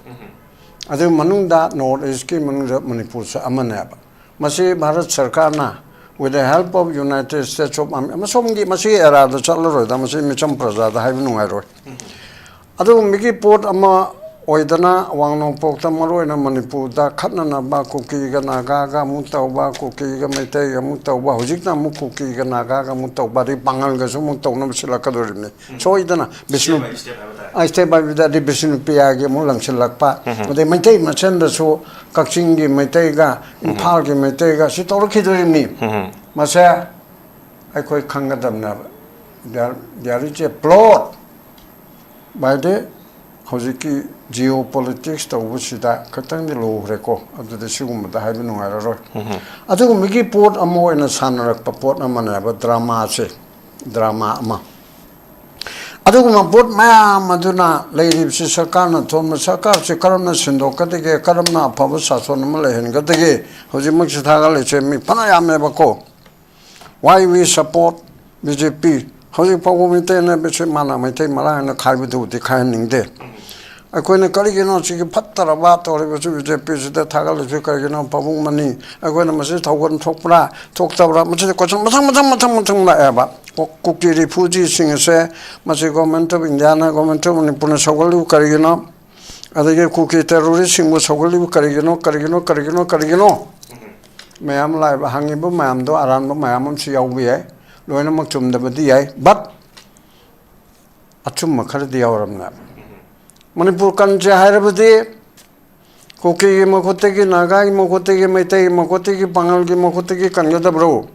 ꯑꯗꯨꯒꯤ ꯃꯅꯨꯡꯗ North Eastꯀꯤ ꯃꯅꯨꯡꯗ ꯃꯅꯤꯄꯨꯔꯁꯨ ꯑꯃꯅꯦꯕ꯫ ꯃꯁꯤ ꯚꯥꯔꯠ ꯁꯔꯀꯥꯔꯅ, with the help of United States of America, ꯑꯃꯁꯣꯝꯒꯤ ꯃꯁꯤꯒꯤ eraꯗ ꯆꯠꯂꯔꯣꯏꯗ, ꯃꯁꯤ ꯃꯤꯆꯝ ꯄ꯭ꯔꯖꯥꯗ ꯍꯥꯏꯕ ꯅꯨꯡꯉꯥꯏꯔꯣꯏ꯫ ꯑꯗꯨꯒꯨꯝꯕꯒꯤ ꯄꯣꯠ ꯑꯃ ꯑꯣꯏꯗꯅ, ꯑꯋꯥꯡ ꯅꯣꯡꯄꯣꯛꯇ, ꯃꯔꯨꯑꯣꯏꯅ ꯃꯅꯤꯄꯨꯔꯗ ꯈꯠꯅꯅꯕ, ꯀꯨꯀꯤꯒ ꯅꯥꯒꯥꯒ ꯑꯃꯨꯛ ꯇꯧꯕ, ꯀꯨꯀꯤꯒ ꯃꯩꯇꯩꯒ ꯑꯃꯨꯛ ꯇꯧꯕ, ꯍꯧꯖꯤꯛꯅ ꯑꯃꯨꯛ ꯀꯨꯀꯤꯒ ꯅꯥꯒꯥꯒ ꯑꯃꯨꯛ ꯇꯧꯕ, ꯑꯗꯩ ꯄꯥꯡꯒꯜꯒꯁꯨ ꯑꯃꯨꯛ ꯇꯧꯅꯕ ꯁꯤꯜꯂꯛꯀꯗꯧꯔꯤꯕꯅꯤ꯫ ꯁꯣꯏꯗꯅ ꯕꯤꯁꯅꯨ, step by step ꯍꯥꯏꯕ ꯇꯥꯔꯦ꯫ ꯑ, step by step, ꯑꯗꯩ ꯕꯤꯁꯅꯨꯄ꯭ꯔꯤꯌꯥꯒꯤ ꯑꯃꯨꯛ ꯂꯪꯁꯤꯜꯂꯛꯄ, ꯑꯗꯩ ꯃꯩꯇꯩ ꯃꯁꯦꯟꯗꯁꯨ ꯀꯛꯆꯤꯡꯒꯤ ꯃꯩꯇꯩꯒ ꯏꯝꯐꯥꯜꯒꯤ ꯃꯩꯇꯩꯒ ꯁꯤ ꯇꯧꯔꯛꯈꯤꯗꯣꯔꯤꯕꯅꯤ꯫ ꯃꯁꯦ ꯑꯩꯈꯣꯏ ꯈꯪꯒꯗꯕꯅꯦꯕ꯫ There, there is a plot by the, ꯍꯧꯖꯤꯛꯀꯤ geopolitics ꯇꯧꯕꯁꯤꯗ ꯈꯤꯇꯪꯗꯤ ꯂꯨꯈ꯭ꯔꯦꯀꯣ, ꯑꯗꯨꯗ ꯁꯤꯒꯨꯝꯕꯗ ꯍꯥꯏꯕ ꯅꯨꯡꯉꯥꯏꯔꯔꯣꯏ꯫ ꯑꯗꯨꯒꯨꯝꯕꯒꯤ ꯄꯣꯠ ꯑꯃ ꯑꯣꯏꯅ ꯁꯥꯟꯅꯔꯛꯄ ꯄꯣꯠ ꯑꯃꯅꯦꯕ dramaꯁꯦ, drama ꯑꯃ꯫ ꯑꯗꯨꯒꯨꯝꯕ ꯄꯣꯠ ꯃꯌꯥꯝ ꯑꯗꯨꯅ ꯂꯩꯔꯤꯕꯁꯤ ꯁꯔꯀꯥꯔꯅ ꯊꯣꯟꯕ, ꯁꯔꯀꯥꯔꯁꯤ ꯀꯔꯝꯅ ꯁꯤꯟꯗꯣꯛꯀꯗꯒꯦ, ꯀꯔꯝꯅ ꯑꯐꯕ ꯁꯥꯁꯣꯟ ꯑꯃ ꯂꯩꯍꯟꯒꯗꯒꯦ, ꯍꯧꯖꯤꯛꯃꯛꯁꯤ ꯊꯥꯒꯠꯂꯤꯁꯦ ꯃꯤ ꯐꯅ ꯌꯥꯝꯃꯦꯕꯀꯣ꯫ Why we support B J P? ꯍꯧꯖꯤꯛ ꯐꯥꯎꯕ ꯃꯩꯇꯩ ꯑꯅꯥꯕꯁꯤ ꯃꯥꯅ ꯃꯩꯇꯩ ꯃꯔꯥ ꯍꯥꯏꯅ ꯈꯥꯏꯕꯗꯨꯕꯨꯗꯤ ꯈꯥꯏꯍꯟꯅꯤꯡꯗꯦ꯫ ꯑꯩꯈꯣꯏꯅ ꯀꯔꯤꯒꯤꯅꯣ ꯁꯤꯒꯤ ꯐꯠꯇꯔꯕ ꯇꯧꯔꯤꯕꯁꯤ B J Pꯁꯤꯗ ꯊꯥꯒꯠꯂꯤꯁꯤ ꯀꯔꯤꯒꯤꯅꯣ? ꯄꯥꯕꯨꯡ ꯃꯅꯤ, ꯑꯩꯈꯣꯏꯅ ꯃꯁꯤ ꯊꯧꯒꯜ ꯊꯣꯛꯄ꯭ꯔꯥ ꯊꯣꯛꯇꯕ꯭ꯔꯥ? ꯃꯁꯤꯗ question ꯃꯊꯪ, ꯃꯊꯪ, ꯃꯊꯪ, ꯃꯊꯪ ꯂꯥꯛꯑꯦꯕ꯫ ꯀꯨ-, ꯀꯨꯀꯤ refugeeꯁꯤꯡ ꯑꯁꯦ ꯃꯁꯤ Government of Indiaꯅ, Government of ꯃꯅꯤꯄꯨꯔꯅ ꯁꯧꯒꯠꯂꯤꯕ ꯀꯔꯤꯒꯤꯅꯣ? ꯑꯗꯒꯤ ꯀꯨꯀꯤ terroristꯁꯤꯡꯕꯨ ꯁꯧꯒꯠꯂꯤꯕ ꯀꯔꯤꯒꯤꯅꯣ, ꯀꯔꯤꯒꯤꯅꯣ, ꯀꯔꯤꯒꯤꯅꯣ, ꯀꯔꯤꯒꯤꯅꯣ? ꯃꯌꯥꯝ ꯂꯥꯛꯏꯕ, ꯍꯪꯉꯤꯕ ꯃꯌꯥꯝꯗꯣ ꯑꯔꯥꯟꯕ ꯃꯌꯥꯝ ꯑꯃꯁꯨ ꯌꯥꯎꯕ ꯌꯥꯏ, ꯂꯣꯏꯅꯃꯛ ꯆꯨꯝꯗꯕꯗꯤ ꯌꯥꯏ, but ꯑꯆꯨꯝꯕ ꯈꯔꯗꯤ ꯌꯥꯎꯔꯝꯅꯦꯕ꯫ ꯃꯅꯤꯄꯨꯔ ꯀꯟꯁꯦ ꯍꯥꯏꯔꯕꯗꯤ ꯀꯨꯀꯤꯒꯤ ꯃꯈꯨꯠꯇꯒꯤ, ꯅꯥꯒꯥꯒꯤ ꯃꯈꯨꯠꯇꯒꯤ, ꯃꯩꯇꯩꯒꯤ ꯃꯈꯨꯠꯇꯒꯤ, ꯄꯥꯉꯜꯒꯤ ꯃꯈꯨꯠꯇꯒꯤ ꯀꯟꯒꯗꯕ꯭ꯔꯣ?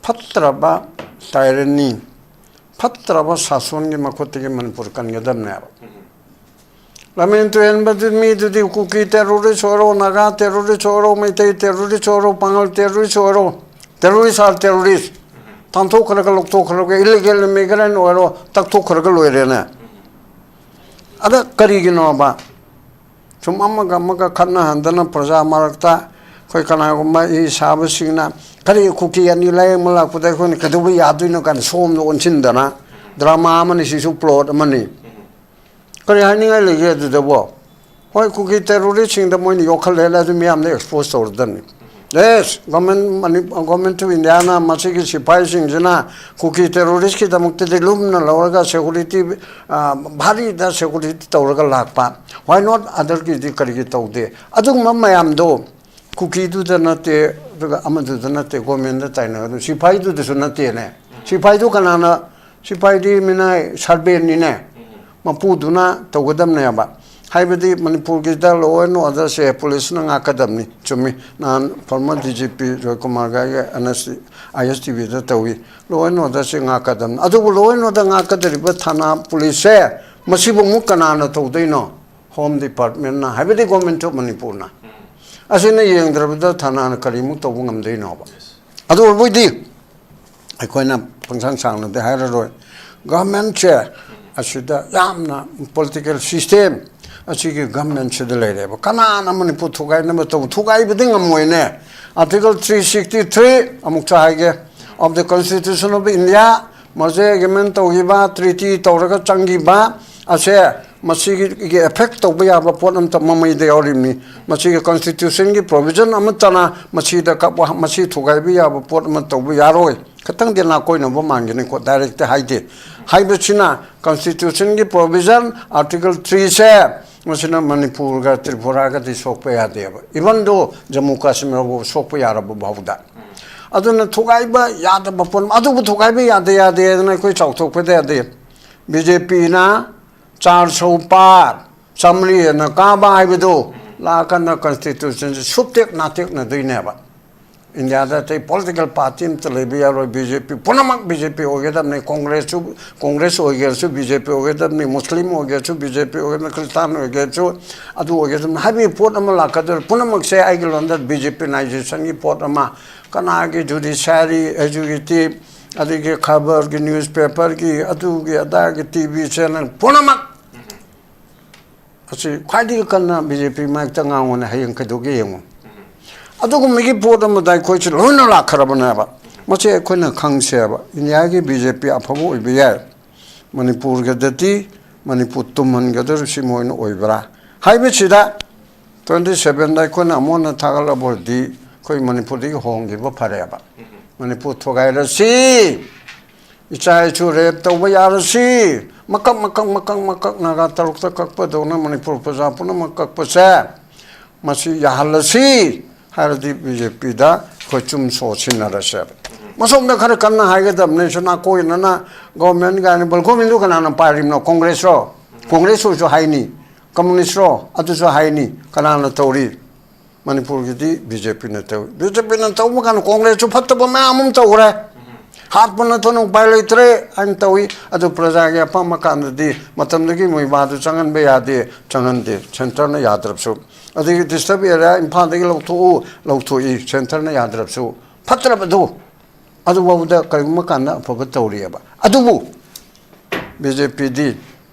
ꯐꯠꯇ꯭ꯔꯕ tyranny, ꯐꯠꯇ꯭ꯔꯕ ꯁꯥꯁꯣꯟꯒꯤ ꯃꯈꯨꯠꯇꯒꯤ ꯃꯅꯤꯄꯨꯔ ꯀꯟꯒꯗꯕꯅꯦꯕ꯫ ꯂꯝꯍꯦꯟ ꯇꯨꯍꯦꯟꯕꯗꯨ ꯃꯤꯗꯨꯗꯤ ꯀꯨꯀꯤ terrorist ꯑꯣꯏꯔꯣ, ꯅꯥꯒꯥ terrorist ꯑꯣꯏꯔꯣ, ꯃꯩꯇꯩ terrorist ꯑꯣꯏꯔꯣ, ꯄꯥꯉꯜ terrorist ꯑꯣꯏꯔꯣ, terrorist are terrorist꯫ ꯇꯥꯟꯊꯣꯛꯈ꯭ꯔꯒ, ꯂꯧꯊꯣꯛꯈ꯭ꯔꯒ, illegal immigrant ꯑꯣꯏꯔꯣ, ꯇꯛꯊꯣꯛꯈ꯭ꯔꯒ ꯂꯣꯏꯔꯦꯅꯦ꯫ ꯑꯗ ꯀꯔꯤꯒꯤꯅꯣꯕ? ꯁꯨꯝ ꯑꯃꯒ ꯑꯃꯒ ꯈꯠꯅꯍꯟꯗꯅ ꯄ꯭ꯔꯖꯥ ꯃꯔꯛꯇ ꯑꯩꯈꯣꯏ ꯀꯅꯥꯒꯨꯝꯕ ꯏ ꯁꯥꯕꯁꯤꯡꯅ ꯀꯔꯤ ꯀꯨꯀꯤ ꯑꯅꯤ ꯂꯥꯌꯦꯡꯕ ꯂꯥꯛꯄꯗ ꯑꯩꯈꯣꯏꯅ ꯀꯩꯗꯧꯕ ꯌꯥꯗꯣꯏꯅꯣ ꯀꯥꯏꯅ ꯁꯣꯝꯗ ꯑꯣꯟꯁꯤꯟꯗꯅ drama ꯑꯃꯅꯤ, ꯁꯤꯁꯨ plot ꯑꯃꯅꯤ꯫ ꯀꯔꯤ ꯍꯥꯏꯅꯤꯡꯉꯥꯏ ꯂꯩꯒꯦ ꯑꯗꯨꯗꯕꯣ? ꯍꯣꯏ, ꯀꯨꯀꯤ ꯇꯦꯔꯣꯔꯤꯁꯁꯤꯡꯗ ꯃꯣꯏꯅ ꯌꯣꯛꯈꯠꯂꯦ, ꯑꯗꯨ ꯃꯤꯌꯥꯝꯗ ꯑꯦꯛꯁꯄꯣꯖ ꯇꯧꯔꯗꯕꯅꯤ꯫ ꯌꯦꯁ, ꯒꯣꯔꯃꯦꯟ, ꯒꯣꯔꯃꯦꯟ ꯑꯣꯐ ꯏꯟꯗꯤꯌꯥꯅ ꯃꯁꯤꯒꯤ ꯁꯤꯐꯥꯏꯁꯤꯡꯁꯤꯅ ꯀꯨꯀꯤ ꯇꯦꯔꯣꯔꯤꯁꯀꯤꯗꯃꯛꯇꯗꯤ ꯂꯨꯝꯅ ꯂꯧꯔꯒ ꯁꯦꯀꯨꯔꯤꯇꯤ, ꯚꯥꯔꯤꯗ ꯁꯦꯀꯨꯔꯤꯇꯤ ꯇꯧꯔꯒ ꯂꯥꯛꯄ꯫ ꯋꯥꯏ ꯅꯣꯠ ꯑꯗꯔꯒꯤꯗꯤ ꯀꯔꯤꯒꯤ ꯇꯧꯗꯦ? ꯑꯗꯨꯒꯨꯝꯕ ꯃꯌꯥꯝꯗꯣ ꯀꯨꯀꯤꯗꯨꯗ ꯅꯠꯇꯦ, ꯑꯗꯨꯒ ꯑꯃꯗꯨꯗ ꯅꯠꯇꯦ, ꯒꯣꯔꯃꯦꯟꯗ ꯇꯥꯏꯅꯒꯗꯕ ꯁꯤꯐꯥꯏꯗꯨꯗꯁꯨ ꯅꯠꯇꯦꯅꯦ꯫ ꯁꯤꯐꯥꯏꯗꯨ ꯀꯅꯥꯅ? ꯁꯤꯐꯥꯏꯗꯤ ꯃꯤꯅꯥꯏ ꯁꯥꯔꯕꯦꯟꯅꯤꯅꯦ꯫ ꯃꯄꯨꯗꯨꯅ ꯇꯧꯒꯗꯕꯅꯦꯕ꯫ ꯍꯥꯏꯕꯗꯤ ꯃꯅꯤꯄꯨꯔꯒꯤꯗ ꯂꯣ ꯑꯦꯟ ꯑꯣꯔꯗꯔꯁꯦ ꯄꯨꯂꯤꯁꯅ ꯉꯥꯛꯀꯗꯕꯅꯤ꯫ ꯆꯨꯝꯃꯤ, ꯅꯍꯥꯟ former D G P Joy ꯀꯨꯃꯥꯔꯒ ꯑꯩꯒ N S T, I S T ꯚꯤꯗ ꯇꯧꯏ꯫ ꯂꯣ ꯑꯦꯟ ꯑꯣꯔꯗꯔꯁꯦ ꯉꯥꯛꯀꯗꯕꯅꯤ꯫ ꯑꯗꯨꯕꯨ ꯂꯣ ꯑꯦꯟ ꯑꯣꯔꯗꯔ ꯉꯥꯛꯀꯗꯧꯔꯤꯕ ꯊꯥꯅꯥ ꯄꯨꯂꯤꯁꯁꯦ, ꯃꯁꯤꯕꯨ ꯑꯃꯨꯛ ꯀꯅꯥꯅ ꯇꯧꯗꯣꯏꯅꯣ? ꯍꯣꯝ ꯗꯤꯄꯥꯔꯠꯃꯦꯟꯅ, ꯍꯥꯏꯕꯗꯤ ꯒꯣꯔꯃꯦꯟ ꯑꯣꯐ ꯃꯅꯤꯄꯨꯔꯅ꯫ ꯑꯁꯤꯅ ꯌꯦꯡꯗ꯭ꯔꯕꯗ ꯊꯥꯅꯥꯅ ꯀꯔꯤꯃꯨꯛ ꯇꯧꯕ ꯉꯝꯗꯣꯏꯅꯣꯕ? ꯑꯗꯨ ꯑꯣꯏꯕꯣꯏꯗꯤ ꯑꯩꯈꯣꯏꯅ ꯄꯪꯁꯥꯡ ꯁꯥꯡꯅꯗꯤ ꯍꯥꯏꯔꯔꯣꯏ꯫ ꯒꯚꯔꯟꯃꯦꯟꯁꯦ ꯑꯁꯤꯗ ꯌꯥꯝꯅ ꯄꯣꯂꯤꯇꯤꯀꯦꯜ ꯁꯤꯁꯇꯦꯝ ꯑꯁꯤꯒꯤ ꯒꯚꯔꯟꯃꯦꯟꯁꯤꯗ ꯂꯩꯔꯦꯕ꯫ ꯀꯅꯥꯅ ꯃꯅꯤꯄꯨꯔ ꯊꯨꯒꯥꯏꯅꯕ ꯇꯧꯕ? ꯊꯨꯒꯥꯏꯕꯗꯤ ꯉꯝꯃꯣꯏꯅꯦ꯫ ꯑꯥꯔꯇꯤꯀꯜ ꯊ꯭ꯔꯤ ꯁꯤꯛꯁꯇꯤ ꯊ꯭ꯔꯤ, ꯑꯃꯨꯛꯁꯨ ꯍꯥꯏꯒꯦ, of the Constitution of India, ꯃꯁꯤ ꯑꯦꯒ꯭ꯔꯤꯃꯦꯟ ꯇꯧꯈꯤꯕ, ꯇ꯭ꯔꯤꯇꯤ ꯇꯧꯔꯒ ꯆꯪꯈꯤꯕ ꯑꯁꯦ, ꯃꯁꯤꯒꯤ ꯑꯦꯐꯦꯛ ꯇꯧꯕ ꯌꯥꯕ ꯄꯣꯠ ꯑꯝꯇ ꯃꯃꯩꯗ ꯌꯥꯎꯔꯤꯕꯅꯤ꯫ ꯃꯁꯤꯒꯤ ꯀꯟꯁꯇꯤꯇ꯭ꯌꯨꯁꯟꯒꯤ ꯄ꯭ꯔꯣꯚꯤꯖꯟ ꯑꯃꯠꯇꯅ ꯃꯁꯤꯗ ꯀꯛ-, ꯃꯁꯤ ꯊꯨꯒꯥꯏꯕ ꯌꯥꯕ ꯄꯣꯠ ꯑꯃ ꯇꯧꯕ ꯌꯥꯔꯣꯏ꯫ ꯈꯤꯇꯪꯗꯤ ꯅꯥꯀꯣꯏꯅꯕ ꯃꯥꯟꯒꯅꯤꯀꯣ, ꯗꯥꯏꯔꯦꯛꯇ ꯍꯥꯏꯗꯦ꯫ ꯍꯥꯏꯕꯁꯤꯅ ꯀꯟꯁꯇꯤꯇ꯭ꯌꯨꯁꯟꯒꯤ ꯄ꯭ꯔꯣꯚꯤꯖꯟ ꯑꯥꯔꯇꯤꯀꯜ ꯊ꯭ꯔꯤꯁꯦ, ꯃꯁꯤꯅ ꯃꯅꯤꯄꯨꯔꯒ ꯇ꯭ꯔꯤꯄꯨꯔꯥꯒꯗꯤ ꯁꯣꯛꯄ ꯌꯥꯗꯦꯕ, ꯏꯚꯟ ꯗꯣ ꯖꯝꯃꯨ ꯀꯥꯁꯃꯤꯔꯕꯨ ꯁꯣꯛꯄ ꯌꯥꯔꯕ ꯐꯥꯎꯗ꯫ ꯑꯗꯨꯅ ꯊꯨꯒꯥꯏꯕ ꯌꯥꯗꯕ ꯄꯣꯠ, ꯑꯗꯨꯕꯨ ꯊꯨꯒꯥꯏꯕ ꯌꯥꯗꯦ, ꯌꯥꯗꯦ ꯍꯥꯏꯗꯅ ꯑꯩꯈꯣꯏ ꯆꯥꯎꯊꯣꯛꯄꯗꯤ ꯌꯥꯗꯦ꯫ ꯕꯤ ꯖꯦ ꯄꯤꯅ ꯆꯥꯔ ꯁꯧ ꯄꯥꯔ, ꯆꯥꯃꯔꯤ ꯍꯦꯟꯅ ꯀꯥꯕ ꯍꯥꯏꯕꯗꯨ ꯂꯥꯛꯑꯀꯥꯟꯗ ꯀꯟꯁꯇꯤꯇ꯭ꯌꯨꯁꯟꯁꯦ ꯁꯨꯞꯇꯦꯛ ꯅꯥꯇꯦꯛꯅꯗꯣꯏꯅꯦꯕ꯫ ꯏꯟꯗꯤꯌꯥꯗ ꯑꯇꯩ ꯄꯣꯂꯤꯇꯤꯀꯦꯜ ꯄꯥꯔꯇꯤ ꯑꯝꯇ ꯂꯩꯕ ꯌꯥꯔꯣꯏ꯫ ꯕꯤ ꯖꯦ ꯄꯤ ꯄꯨꯝꯅꯃꯛ ꯕꯤ ꯖꯦ ꯄꯤ ꯑꯣꯏꯒꯗꯕꯅꯤ꯫ ꯀꯣꯡꯒ꯭ꯔꯦꯁꯁꯨ, ꯀꯣꯡꯒ꯭ꯔꯦꯁ ꯑꯣꯏꯒꯦꯔꯁꯨ ꯕꯤ ꯖꯦ ꯄꯤ ꯑꯣꯏꯒꯗꯕꯅꯤ, ꯃꯨꯁꯂꯤꯝ ꯑꯣꯏꯒꯦꯔꯁꯨ ꯕꯤ ꯖꯦ ꯄꯤ ꯑꯣꯏꯒꯗꯕꯅꯤ, ꯈ꯭ꯔꯤꯁꯇꯥꯟ ꯑꯣꯏꯒꯦꯔꯁꯨ, ꯑꯗꯨ ꯑꯣꯏꯒꯗꯕꯅꯤ ꯍꯥꯏꯕꯒꯤ ꯄꯣꯠ ꯑꯃ ꯂꯥꯛꯀꯗꯧꯔꯦ꯫ ꯄꯨꯝꯅꯃꯛꯁꯦ ꯑꯩꯒꯤ ꯂꯣꯟꯗ ꯕꯤ ꯖꯦ ꯄꯤꯅꯥꯏꯖꯦꯁꯟꯒꯤ ꯄꯣꯠ ꯑꯃ, ꯀꯅꯥꯒꯤ ꯖꯨꯗꯤꯁꯤꯌꯥꯔꯤ, ꯑꯦꯛꯖꯤꯀ꯭ꯌꯨꯇꯤꯚ, ꯑꯗꯒꯤ ꯈꯕꯔꯒꯤ, ꯅ꯭ꯌꯨꯁꯄꯦꯄꯔꯒꯤ, ꯑꯗꯨꯒꯤ ꯑꯗꯥꯒꯤ ꯇꯤ ꯚꯤ ꯆꯦꯅꯦꯜ ꯄꯨꯝꯅꯃꯛ ꯑꯁꯤ ꯈ꯭ꯋꯥꯏꯗꯒꯤ ꯀꯟꯅ ꯕꯤ ꯖꯦ ꯄꯤ ꯃꯥꯏꯛꯇ ꯉꯥꯡꯉꯨꯅꯦ, ꯍꯌꯦꯡ ꯀꯩꯗꯧꯒꯦ ꯌꯦꯡꯉꯨ꯫ ꯑꯗꯨꯒꯨꯝꯕꯒꯤ ꯄꯣꯠ ꯑꯃꯗ ꯑꯩꯈꯣꯏꯁꯨ ꯂꯣꯏꯅ ꯂꯥꯛꯈ꯭ꯔꯕꯅꯦꯕ꯫ ꯃꯁꯤ ꯑꯩꯈꯣꯏꯅ ꯈꯪꯁꯦꯕ, ꯏꯟꯗꯤꯌꯥꯒꯤ ꯕꯤ ꯖꯦ ꯄꯤ ꯑꯐꯕ ꯑꯣꯏꯕ ꯌꯥꯏ, ꯃꯅꯤꯄꯨꯔꯒꯗꯗꯤ ꯃꯅꯤꯄꯨꯔ ꯇꯨꯝꯍꯟꯒꯗꯧꯔꯤꯁꯤ ꯃꯣꯏꯅ ꯑꯣꯏꯕ꯭ꯔꯥ? ꯍꯥꯏꯕꯁꯤꯗ ꯇ꯭ꯋꯦꯟꯇꯤ ꯁꯦꯚꯦꯟꯗ ꯑꯩꯈꯣꯏꯅ ꯑꯃꯨꯛ ꯍꯟꯅ ꯊꯥꯒꯠꯂꯕꯗꯤ ꯑꯩꯈꯣꯏ ꯃꯅꯤꯄꯨꯔꯗꯒꯤ ꯍꯣꯡꯈꯤꯕ ꯐꯔꯦꯕ꯫ ꯃꯅꯤꯄꯨꯔ ꯊꯨꯒꯥꯏꯔꯁꯤ, ꯏꯆꯥ ꯏꯁꯨ ꯔꯦꯞ ꯇꯧꯕ ꯌꯥꯔꯁꯤ, ꯃꯀꯛ ꯃꯀꯛ ꯃꯀꯛ ꯃꯀꯛ ꯅꯥꯒꯥ ꯇꯔꯨꯛꯇ ꯀꯛꯄꯗꯧꯅ ꯃꯅꯤꯄꯨꯔ ꯄ꯭ꯔꯖꯥ ꯄꯨꯝꯅꯃꯛ ꯀꯛꯄꯁꯦ ꯃꯁꯤ ꯌꯥꯍꯜꯂꯁꯤ ꯍꯥꯏꯔꯗꯤ ꯕꯤ ꯖꯦ ꯄꯤꯗ ꯑꯩꯈꯣꯏ ꯆꯨꯝ ꯁꯣ ꯁꯤꯟꯅꯔꯁꯦꯕ꯫ ꯃꯁꯣꯝꯗ ꯈꯔ ꯀꯟꯅ ꯍꯥꯏꯒꯗꯕꯅꯤ꯫ ꯁꯤ ꯅꯥꯀꯣꯏꯅꯅ ꯒꯣꯔꯃꯦꯟ ꯀꯥꯏꯅ ꯕꯜꯀꯣꯃꯤꯟꯗꯨ ꯀꯅꯥꯅ ꯄꯥꯏꯔꯤꯕꯅꯣ? ꯀꯣꯡꯒ꯭ꯔꯦꯁꯔꯣ? ꯀꯣꯡꯒ꯭ꯔꯦꯁ ꯑꯣꯏꯔꯁꯨ ꯍꯥꯏꯅꯤ, ꯀꯝꯃꯨꯅꯤꯁꯔꯣ ꯑꯗꯨꯁꯨ ꯍꯥꯏꯅꯤ꯫ ꯀꯅꯥꯅ ꯇꯧꯔꯤ? ꯃꯅꯤꯄꯨꯔꯒꯤꯗꯤ ꯕꯤ ꯖꯦ ꯄꯤꯅ ꯇꯧꯏ꯫ ꯕꯤ ꯖꯦ ꯄꯤꯅ ꯇꯧꯕ ꯀꯥꯟꯗ ꯀꯣꯡꯒ꯭ꯔꯦꯁꯁꯨ ꯐꯠꯇꯕ ꯃꯌꯥꯝ ꯑꯃ ꯇꯧꯈ꯭ꯔꯦ꯫ ꯍꯥꯠꯄ ꯅꯠꯇꯅ ꯎꯄꯥꯏ ꯂꯩꯇ꯭ꯔꯦ ꯍꯥꯏꯅ ꯇꯧꯏ꯫ ꯑꯗꯨ ꯄ꯭ꯔꯖꯥꯒꯤ ꯑꯄꯥꯝꯕ ꯀꯥꯟꯗꯗꯤ ꯃꯇꯝꯗꯨꯒꯤ ꯃꯣꯏꯕꯥꯗꯨ ꯆꯪꯍꯟꯕ ꯌꯥꯗꯦ, ꯆꯪꯍꯟꯗꯦ, ꯁꯦꯟꯇꯔꯅ ꯌꯥꯗ꯭ꯔꯕꯁꯨ꯫ ꯑꯗꯒꯤ ꯗꯤꯁꯇꯔꯕ ꯑꯦꯔꯤꯌꯥ ꯏꯝꯐꯥꯜꯗꯒꯤ ꯂꯧꯊꯣꯛꯎ, ꯂꯧꯊꯣꯛꯏ, ꯁꯦꯟꯇꯔꯅ ꯌꯥꯗ꯭ꯔꯕꯁꯨ꯫ ꯐꯠꯇ꯭ꯔꯕꯗꯨ ꯑꯗꯨꯐꯥꯎꯕꯗ ꯀꯔꯤꯒꯨꯝꯕ ꯀꯥꯟꯗ ꯑꯐꯕ ꯇꯧꯔꯤꯑꯕ꯫ ꯑꯗꯨꯕꯨ ꯕꯤ ꯖꯦ ꯄꯤꯗꯤ,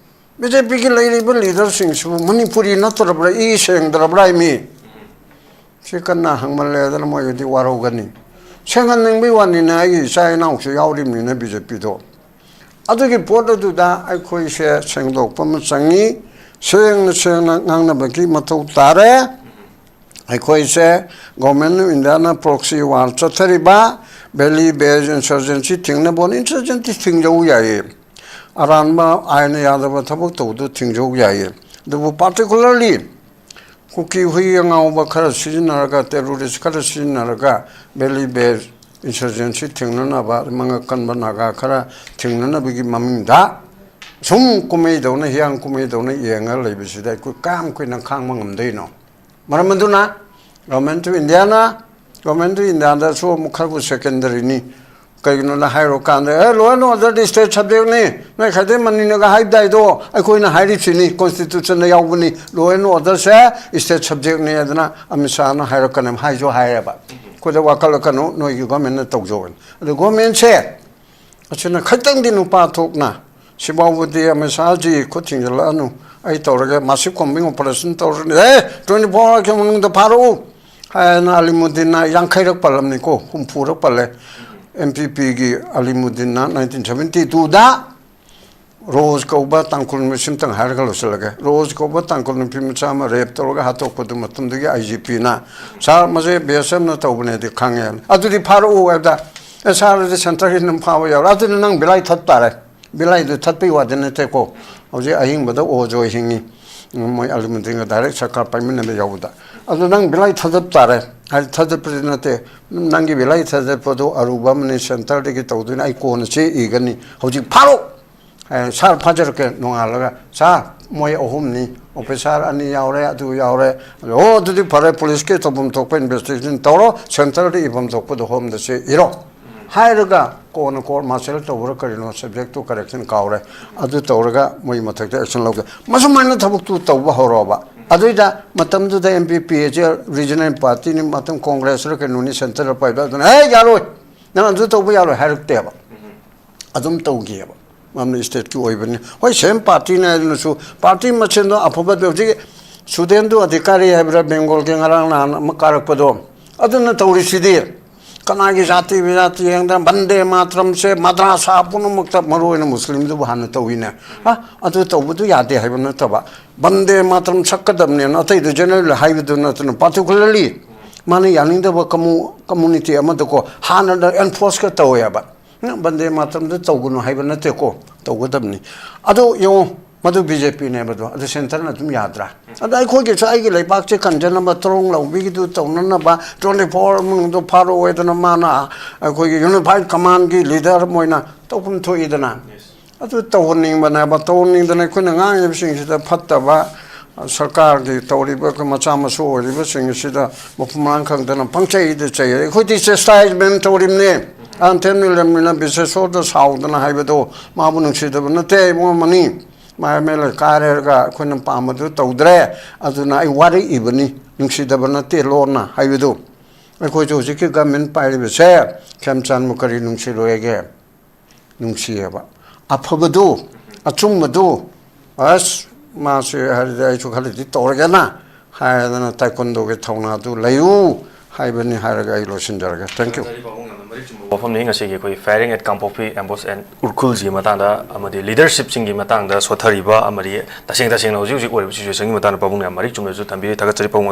ꯕꯤ ꯖꯦ ꯄꯤꯒꯤ ꯂꯩꯔꯤꯕ ꯂꯤꯗꯔꯁꯤꯡꯁꯤꯕꯨ ꯃꯅꯤꯄꯨꯔꯤ ꯅꯠꯇ꯭ꯔꯕ꯭ꯔꯥ, ꯏ ꯁꯦꯡꯗ꯭ꯔꯕ꯭ꯔꯥ ꯍꯥꯏꯃꯤ? ꯁꯤ ꯀꯟꯅ ꯍꯪꯃꯜꯂꯦꯗꯅ ꯃꯣꯏꯒꯤꯗꯤ ꯋꯥꯔꯧꯒꯅꯤ꯫ ꯁꯦꯡꯍꯟꯅꯤꯡꯕꯒꯤ ꯋꯥꯅꯤꯅ ꯑꯩꯒꯤ ꯏꯆꯥ ꯏꯅꯥꯎꯁꯨ ꯌꯥꯎꯔꯤꯕꯅꯤꯅ ꯕꯤ ꯖꯦ ꯄꯤꯗꯣ꯫ ꯑꯗꯨꯒꯤ ꯄꯣꯠ ꯑꯗꯨꯗ ꯑꯩꯈꯣꯏꯁꯦ ꯁꯦꯡꯗꯣꯛꯄ ꯑꯃ ꯆꯪꯉꯤ꯫ ꯁꯦꯡꯅ ꯁꯦꯡꯅ ꯉꯥꯡꯅꯕꯒꯤ ꯃꯊꯧ ꯇꯥꯔꯦ꯫ ꯑꯩꯈꯣꯏꯁꯦ Government of Indiaꯅ proxy war ꯆꯠꯊꯔꯤꯕ valley based insurgency ꯊꯤꯡꯅꯕ ꯍꯣꯠꯅ insurgency ꯊꯤꯡꯖꯧ ꯌꯥꯏꯌꯦ꯫ ꯑꯔꯥꯟꯕ ꯑꯥꯏꯟꯅ ꯌꯥꯗꯕ ꯊꯕꯛ ꯇꯧꯕꯗꯨ ꯊꯤꯡꯖꯧ ꯌꯥꯏꯌꯦ꯫ ꯑꯗꯨꯕꯨ particularly ꯀꯨꯀꯤ ꯍꯨꯏ ꯑꯉꯥꯎꯕ ꯈꯔ ꯁꯤꯖꯤꯟꯅꯔꯒ, terrorist ꯈꯔ ꯁꯤꯖꯤꯟꯅꯔꯒ valley based insurgency ꯊꯤꯡꯅꯅꯕ, ꯃꯉꯛ ꯀꯟꯕ ꯅꯥꯒꯥ ꯈꯔ ꯊꯤꯡꯅꯅꯕꯒꯤ ꯃꯃꯤꯡꯗ ꯁꯨꯝ ꯀꯨꯝꯍꯩꯗꯧꯅ, ꯍꯤꯌꯥꯡ ꯀꯨꯝꯍꯩꯗꯧꯅ ꯌꯦꯡꯉ ꯂꯩꯕꯁꯤꯗ ꯑꯩꯈꯣꯏ ꯀꯌꯥꯝ ꯀꯨꯏꯅ ꯈꯥꯡꯕ ꯉꯝꯗꯣꯏꯅꯣ? ꯃꯔꯝ ꯑꯗꯨꯅ Government of Indiaꯅ, Government of Indiaꯗꯁꯨ ꯑꯃꯨꯛ ꯈꯔꯕꯨ secondaryꯅꯤ꯫ ꯀꯩꯒꯤꯅꯣꯅ ꯍꯥꯏꯔꯨꯀꯥꯟꯗ, "ꯑꯦ, law and orderꯗꯤ state subjectꯅꯤ, ꯅꯣꯏ ꯈꯥꯏꯗꯦ ꯃꯅꯤꯅꯒ ꯍꯥꯏꯕꯗꯥꯏꯗꯣ ꯑꯩꯈꯣꯏꯅ ꯍꯥꯏꯔꯤꯁꯤꯅꯤ, constitutionꯗ ꯌꯥꯎꯕꯅꯤ, law and orderꯁꯦ state subjectꯅꯤ" ꯑꯗꯨꯅ ꯑꯃꯤꯠ ꯁꯥꯍꯅ ꯍꯥꯏꯔꯛꯀꯅꯤ, ꯍꯥꯏꯁꯨ ꯍꯥꯏꯔꯦꯕ꯫ ꯑꯩꯈꯣꯏꯗ ꯋꯥꯀꯠꯂꯛꯀꯅꯨ, ꯅꯣꯏꯒꯤ governmentꯅ ꯇꯧꯖꯧꯅ꯫ ꯑꯗꯨ governmentꯁꯦ ꯑꯁꯤꯅ ꯈꯤꯇꯪꯗꯤ ꯅꯨꯄꯥ ꯊꯣꯛꯅ, "ꯁꯤꯐꯥꯎꯕꯗꯤ ꯑꯃꯤꯠ ꯁꯥꯍꯖꯤ ꯈꯨꯠ ꯊꯤꯡꯖꯤꯜꯂꯛꯑꯅꯨ, ꯑꯩ ꯇꯧꯔꯒꯦ, massive combing operation ꯇꯧꯔꯅꯤ, ꯑꯦ, twenty four hoursꯀꯤ ꯃꯅꯨꯡꯗ ꯐꯥꯔꯛꯎ" ꯍꯥꯏꯅ ꯑꯂꯤꯃꯨꯗꯤꯟꯅ ꯌꯥꯡꯈꯩꯔꯛ ꯄꯜꯂꯝꯅꯤꯀꯣ, ꯍꯨꯝꯐꯨꯔꯛ ꯄꯜꯂꯦ꯫ ꯑꯦꯝ ꯄꯤ ꯄꯤꯒꯤ ꯑꯂꯤꯃꯨꯗꯤꯟꯅ nineteen seventy twoꯗ ꯔꯣꯖ ꯀꯧꯕ ꯇꯥꯡꯈꯨꯜ ꯅꯨꯄꯤ, ꯁꯤꯝꯇꯪ ꯍꯥꯏꯔꯒ ꯂꯣꯏꯁꯤꯜꯂꯒꯦ꯫ ꯔꯣꯖ ꯀꯧꯕ ꯇꯥꯡꯈꯨꯜ ꯅꯨꯄꯤ ꯃꯆꯥ ꯑꯃ ꯔꯦꯞ ꯇꯧꯔꯒ ꯍꯥꯠꯇꯣꯛꯄꯗꯨ ꯃꯇꯝꯗꯨꯒꯤ ꯑꯥꯏ ꯖꯤ ꯄꯤꯅ, "ꯁꯥꯔ, ꯃꯁꯦ ꯕꯤ ꯑꯦꯁ ꯑꯦꯐꯅ ꯇꯧꯕꯅꯦꯗꯤ ꯈꯪꯉꯦ, ꯑꯗꯨꯗꯤ ꯐꯥꯔꯛꯎ" ꯍꯥꯏꯕꯗ, "ꯑꯦ ꯁꯥꯔ, ꯑꯗꯨꯗꯤ ꯁꯦꯟꯇꯔꯒꯤ ꯑꯗꯨꯝ ꯐꯥꯕ ꯌꯥꯎꯔꯦ, ꯑꯗꯨꯗꯤ ꯅꯪ ꯕꯤꯂꯥꯏ ꯊꯠ ꯇꯥꯔꯦ"꯫ ꯕꯤꯂꯥꯏꯗꯨ ꯊꯠꯄꯩ ꯋꯥꯗꯤ ꯅꯠꯇꯦꯀꯣ, ꯍꯧꯖꯤꯛ ꯑꯍꯤꯡꯕꯗ ꯑꯣꯖꯣꯏ ꯍꯤꯡꯉꯤ꯫ ꯃꯣꯏ ꯑꯂꯤꯃꯨꯗꯤꯟꯒ ꯗꯥꯏꯔꯦꯛ ꯁꯔꯀꯥꯔ ꯄꯥꯏꯃꯤꯟꯅꯕ ꯌꯥꯎꯕꯗ꯫ ꯑꯗꯨ ꯅꯪ ꯕꯤꯂꯥꯏ ꯊꯥꯗꯠ ꯇꯥꯔꯦ ꯍꯥꯏꯗꯤ, ꯊꯥꯗꯠꯄꯗꯤ ꯅꯠꯇꯦ, ꯅꯪꯒꯤ ꯕꯤꯂꯥꯏ ꯊꯥꯗꯠꯄꯗꯨ ꯑꯔꯨꯕ ꯑꯃꯅꯤ, ꯁꯦꯟꯇꯔꯗꯒꯤ ꯇꯧꯗꯣꯏꯅꯤ, ꯑꯩ ꯀꯣꯟꯅ ꯆꯦ ꯏꯒꯅꯤ, ꯍꯧꯖꯤꯛ ꯐꯥꯔꯣ꯫ ꯑꯦ, ꯁꯥꯔ ꯐꯥꯖꯔꯛꯀꯦ꯫ ꯅꯣꯡꯉꯥꯜꯂꯒ, "ꯁꯥꯔ, ꯃꯣꯏ ꯑꯍꯨꯝꯅꯤ, ꯑꯣꯐꯤꯁꯥꯔ ꯑꯅꯤ ꯌꯥꯎꯔꯦ, ꯑꯗꯨ ꯌꯥꯎꯔꯦ"꯫ ꯑꯗꯣ, "ꯑꯣ, ꯑꯗꯨꯗꯤ ꯐꯔꯦ, ꯄꯨꯂꯤꯁꯀꯤ ꯇꯧꯐꯝ ꯊꯣꯛꯄ ꯏꯟꯚꯦꯁꯇꯤꯒꯦꯁꯟ ꯇꯧꯔꯣ, ꯁꯦꯟꯇꯔꯗ ꯏꯐꯝ ꯊꯣꯛꯄꯗꯣ ꯍꯣꯝꯗ ꯆꯦ ꯏꯔꯣ" ꯍꯥꯏꯔꯒ, ꯀꯣꯟꯅ ꯀꯣꯔꯠ ꯃꯥꯔꯁꯦꯜ ꯇꯧꯕ꯭ꯔꯥ ꯀꯔꯤꯅꯣ, ꯁꯕꯖꯦꯛꯇꯨ ꯀꯔꯦꯛꯁꯟ ꯀꯥꯎꯔꯦ, ꯑꯗꯨ ꯇꯧꯔꯒ ꯃꯣꯏ ꯃꯊꯛꯇ ꯑꯦꯛꯁꯟ ꯂꯧꯒꯦ꯫ ꯃꯁꯨꯃꯥꯏꯅ ꯊꯕꯛꯇꯨ ꯇꯧꯕ ꯍꯧꯔꯣꯕ꯫ ꯑꯗꯨꯏꯗ ꯃꯇꯝꯗꯨꯗ ꯑꯦꯝ ꯄꯤ ꯄꯤ ꯑꯁꯦ ꯔꯤꯖꯅꯦꯜ ꯄꯥꯔꯇꯤꯅꯤ, ꯃꯇꯝ ꯀꯣꯡꯒ꯭ꯔꯦꯁꯔ ꯀꯩꯅꯣꯅꯤ, ꯁꯦꯟꯇꯔꯗ ꯄꯥꯏꯕ, ꯑꯗꯨꯅ, "ꯑꯦ, ꯌꯥꯔꯣꯏ, ꯅꯪ ꯑꯗꯨ ꯇꯧꯕ ꯌꯥꯔꯣꯏ" ꯍꯥꯏꯔꯛꯇꯦꯕ꯫ ꯑꯗꯨꯝ ꯇꯧꯈꯤꯑꯕ, ꯃꯔꯝꯗꯤ ꯏꯁꯇꯦꯠꯀꯤ ꯑꯣꯏꯕꯅꯤ꯫ ꯍꯣꯏ, ꯁꯦꯝ ꯄꯥꯔꯇꯤꯅꯦ ꯍꯥꯏꯗꯨꯅꯁꯨ, ꯄꯥꯔꯇꯤ ꯃꯁꯦꯟꯗꯣ ꯑꯐꯕꯗ, ꯍꯧꯖꯤꯛ ꯁꯨꯗꯦꯟꯗꯨ ꯑꯙꯤꯀꯥꯔꯤ ꯍꯥꯏꯕ꯭ꯔꯥ, ꯕꯦꯡꯒꯣꯜꯒꯤ ꯉꯔꯥꯡ ꯅꯍꯥꯟ ꯑꯃ ꯀꯥꯔꯛꯄꯗꯣ, ꯑꯗꯨꯅ ꯇꯧꯔꯤꯁꯤꯗꯤ, ꯀꯅꯥꯒꯤ ꯖꯥꯇꯤ ꯕꯤꯖꯥꯇꯤ ꯌꯦꯡꯗꯅ ꯕꯟꯗꯦ ꯃꯥꯇꯔꯝꯁꯦ ꯃꯗ꯭ꯔꯥꯁꯥ ꯄꯨꯝꯅꯃꯛꯇ, ꯃꯔꯨ ꯑꯣꯏꯅ ꯃꯨꯁꯂꯤꯝꯗꯨꯕꯨ ꯍꯥꯟꯅ ꯇꯧꯏꯅꯦ꯫ ꯑ, ꯑꯗꯨ ꯇꯧꯕꯗꯨ ꯌꯥꯗꯦ ꯍꯥꯏꯕ ꯅꯠꯇꯕ, ꯕꯟꯗꯦ ꯃꯥꯇꯔꯝ ꯁꯛꯀꯗꯕꯅꯦꯅ ꯑꯇꯩꯗ ꯖꯦꯅꯔꯦꯜ ꯍꯥꯏꯕꯗꯨ ꯅꯠꯇꯅ, ꯄꯥꯔꯇꯤꯀꯨꯂꯔꯂꯤ ꯃꯥꯅ ꯌꯥꯅꯤꯡꯗꯕ ꯀꯝꯃꯨ-, ꯀꯝꯃꯨꯅꯤꯇꯤ ꯑꯃꯗꯀꯣ ꯍꯥꯟꯅ ꯑꯦꯟꯐꯣꯔꯁꯀ ꯇꯧꯋꯦꯕ꯫ ꯕꯟꯗꯦ ꯃꯥꯇꯔꯝꯗ ꯇꯧꯒꯅꯨ ꯍꯥꯏꯕ ꯅꯠꯇꯦꯀꯣ, ꯇꯧꯒꯗꯕꯅꯤ꯫ ꯑꯗꯣ ꯌꯦꯡꯉꯣ, ꯃꯗꯨ ꯕꯤ ꯖꯦ ꯄꯤꯅꯦꯕꯗꯣ, ꯑꯗꯨ ꯁꯦꯟꯇꯔꯅ ꯑꯗꯨꯝ ꯌꯥꯗ꯭ꯔꯥ? ꯑꯗꯣ ꯑꯩꯈꯣꯏꯒꯤꯁꯨ ꯑꯩꯒꯤ ꯂꯩꯕꯥꯛꯁꯦ ꯀꯟꯖꯅꯕ, ꯇ꯭ꯔꯣꯡ ꯂꯧꯕꯤꯒꯤꯗꯨ ꯇꯧꯅꯅꯕ, ꯇ꯭ꯋꯦꯟꯇꯤ ꯐꯣꯔ ꯃꯅꯨꯡꯗ ꯐꯥꯔꯛꯑꯣꯏꯗꯅ ꯃꯥꯅ ꯑꯩꯈꯣꯏꯒꯤ ꯌꯨꯅꯤꯐꯥꯏꯠ ꯀꯃꯥꯟꯒꯤ ꯂꯤꯗꯔ ꯑꯃ ꯑꯣꯏꯅ ꯇꯧꯐꯝ ꯊꯣꯛꯏꯗꯅ꯫ ꯑꯗꯨ ꯇꯧꯍꯟꯅꯤꯡꯕꯅꯦꯕ, ꯇꯧꯍꯟꯅꯤꯡꯗꯅ ꯑꯩꯈꯣꯏꯅ ꯉꯥꯡꯉꯤꯕꯁꯤꯡꯁꯤꯗ ꯐꯠꯇꯕ, ꯁꯔꯀꯥꯔꯒꯤ ꯇꯧꯔꯤꯕ ꯑꯩꯈꯣꯏ ꯃꯆꯥ ꯃꯁꯨ ꯑꯣꯏꯔꯤꯕꯁꯤꯡ ꯑꯁꯤꯗ ꯃꯐꯝ ꯃꯔꯥꯡ ꯈꯪꯗꯅ ꯄꯪꯆꯩꯗ ꯆꯩ꯫ ꯑꯩꯈꯣꯏꯗꯤ ꯆꯥꯁꯇꯥꯏꯁꯃꯦꯟ ꯇꯧꯔꯤꯕꯅꯦ꯫ ꯑꯟꯊꯦꯟ ꯋꯤꯂꯤꯌꯝꯅ ꯕꯤꯁꯦꯁꯣꯔꯗ ꯁꯥꯎꯗꯅ ꯍꯥꯏꯕꯗꯣ ꯃꯥꯕꯨ ꯅꯨꯡꯁꯤꯗꯕ ꯅꯠꯇꯦ, ꯏꯕꯨꯡꯉꯣ ꯃꯅꯤ꯫ ꯃꯥ ꯑꯦꯝ ꯑꯦꯜ ꯑꯦ ꯀꯥꯔꯦ ꯍꯥꯏꯔꯒ ꯑꯩꯈꯣꯏꯅ ꯄꯥꯝꯕꯗꯨ ꯇꯧꯗ꯭ꯔꯦ, ꯑꯗꯨꯅ ꯑꯩ ꯋꯥꯔꯛꯏꯕꯅꯤ, ꯅꯨꯡꯁꯤꯗꯕ ꯅꯠꯇꯦ ꯂꯣꯟꯅ ꯍꯥꯏꯕꯗꯨ꯫ ꯑꯩꯈꯣꯏꯁꯨ ꯍꯧꯖꯤꯛꯀꯤ ꯒꯃꯦꯟ ꯄꯥꯏꯔꯤꯕꯁꯦ ꯈꯦꯝꯆꯥꯟꯕꯨ ꯀꯔꯤ ꯅꯨꯡꯁꯤꯔꯣꯏꯒꯦ? ꯅꯨꯡꯁꯤꯌꯦꯕ꯫ ꯑꯐꯕꯗꯨ, ꯑꯆꯨꯝꯕꯗꯨ, ꯑꯁ, ꯃꯥꯁꯦ ꯍꯥꯏꯔꯗꯤ ꯑꯩꯁꯨ ꯈꯔꯗꯤ ꯇꯧꯔꯒꯦꯅ ꯍꯥꯏꯗꯅ ꯇꯥꯏꯀꯨꯟꯗꯣꯒꯤ ꯊꯧꯅꯥꯗꯨ ꯂꯩꯌꯨ ꯍꯥꯏꯕꯅꯤ ꯍꯥꯏꯔꯒ ꯑꯩ ꯂꯣꯏꯁꯤꯟꯖꯔꯒꯦ꯫ Thank you꯫ ꯋꯥꯐꯝꯅꯤ꯫ ꯉꯁꯤꯒꯤ ꯑꯩꯈꯣꯏ firing at Kangpokpi ambush and ꯎꯔꯈꯨꯜꯁꯤꯒꯤ ꯃꯇꯥꯡꯗ ꯑꯃꯗꯤ ꯂꯤꯗꯔꯁꯤꯞꯁꯤꯡꯒꯤ ꯃꯇꯥꯡꯗ ꯁꯣꯠꯊꯔꯤꯕ ꯑꯃꯗꯤ ꯇꯁꯦꯡ ꯇꯁꯦꯡꯅ ꯍꯧꯖꯤꯛ ꯍꯧꯖꯤꯛ ꯑꯣꯏꯔꯤꯕ ꯁꯤꯆꯨꯋꯦꯁꯟꯒꯤ ꯃꯇꯥꯡꯗ ꯄꯥꯕꯨꯡꯅ ꯌꯥꯝ ꯃꯔꯤꯛ ꯆꯨꯝꯅꯁꯨ ꯊꯝꯕꯤꯔꯤ꯫ ꯊꯥꯒꯠꯆꯔꯤ ꯄꯥꯕꯨꯡ꯫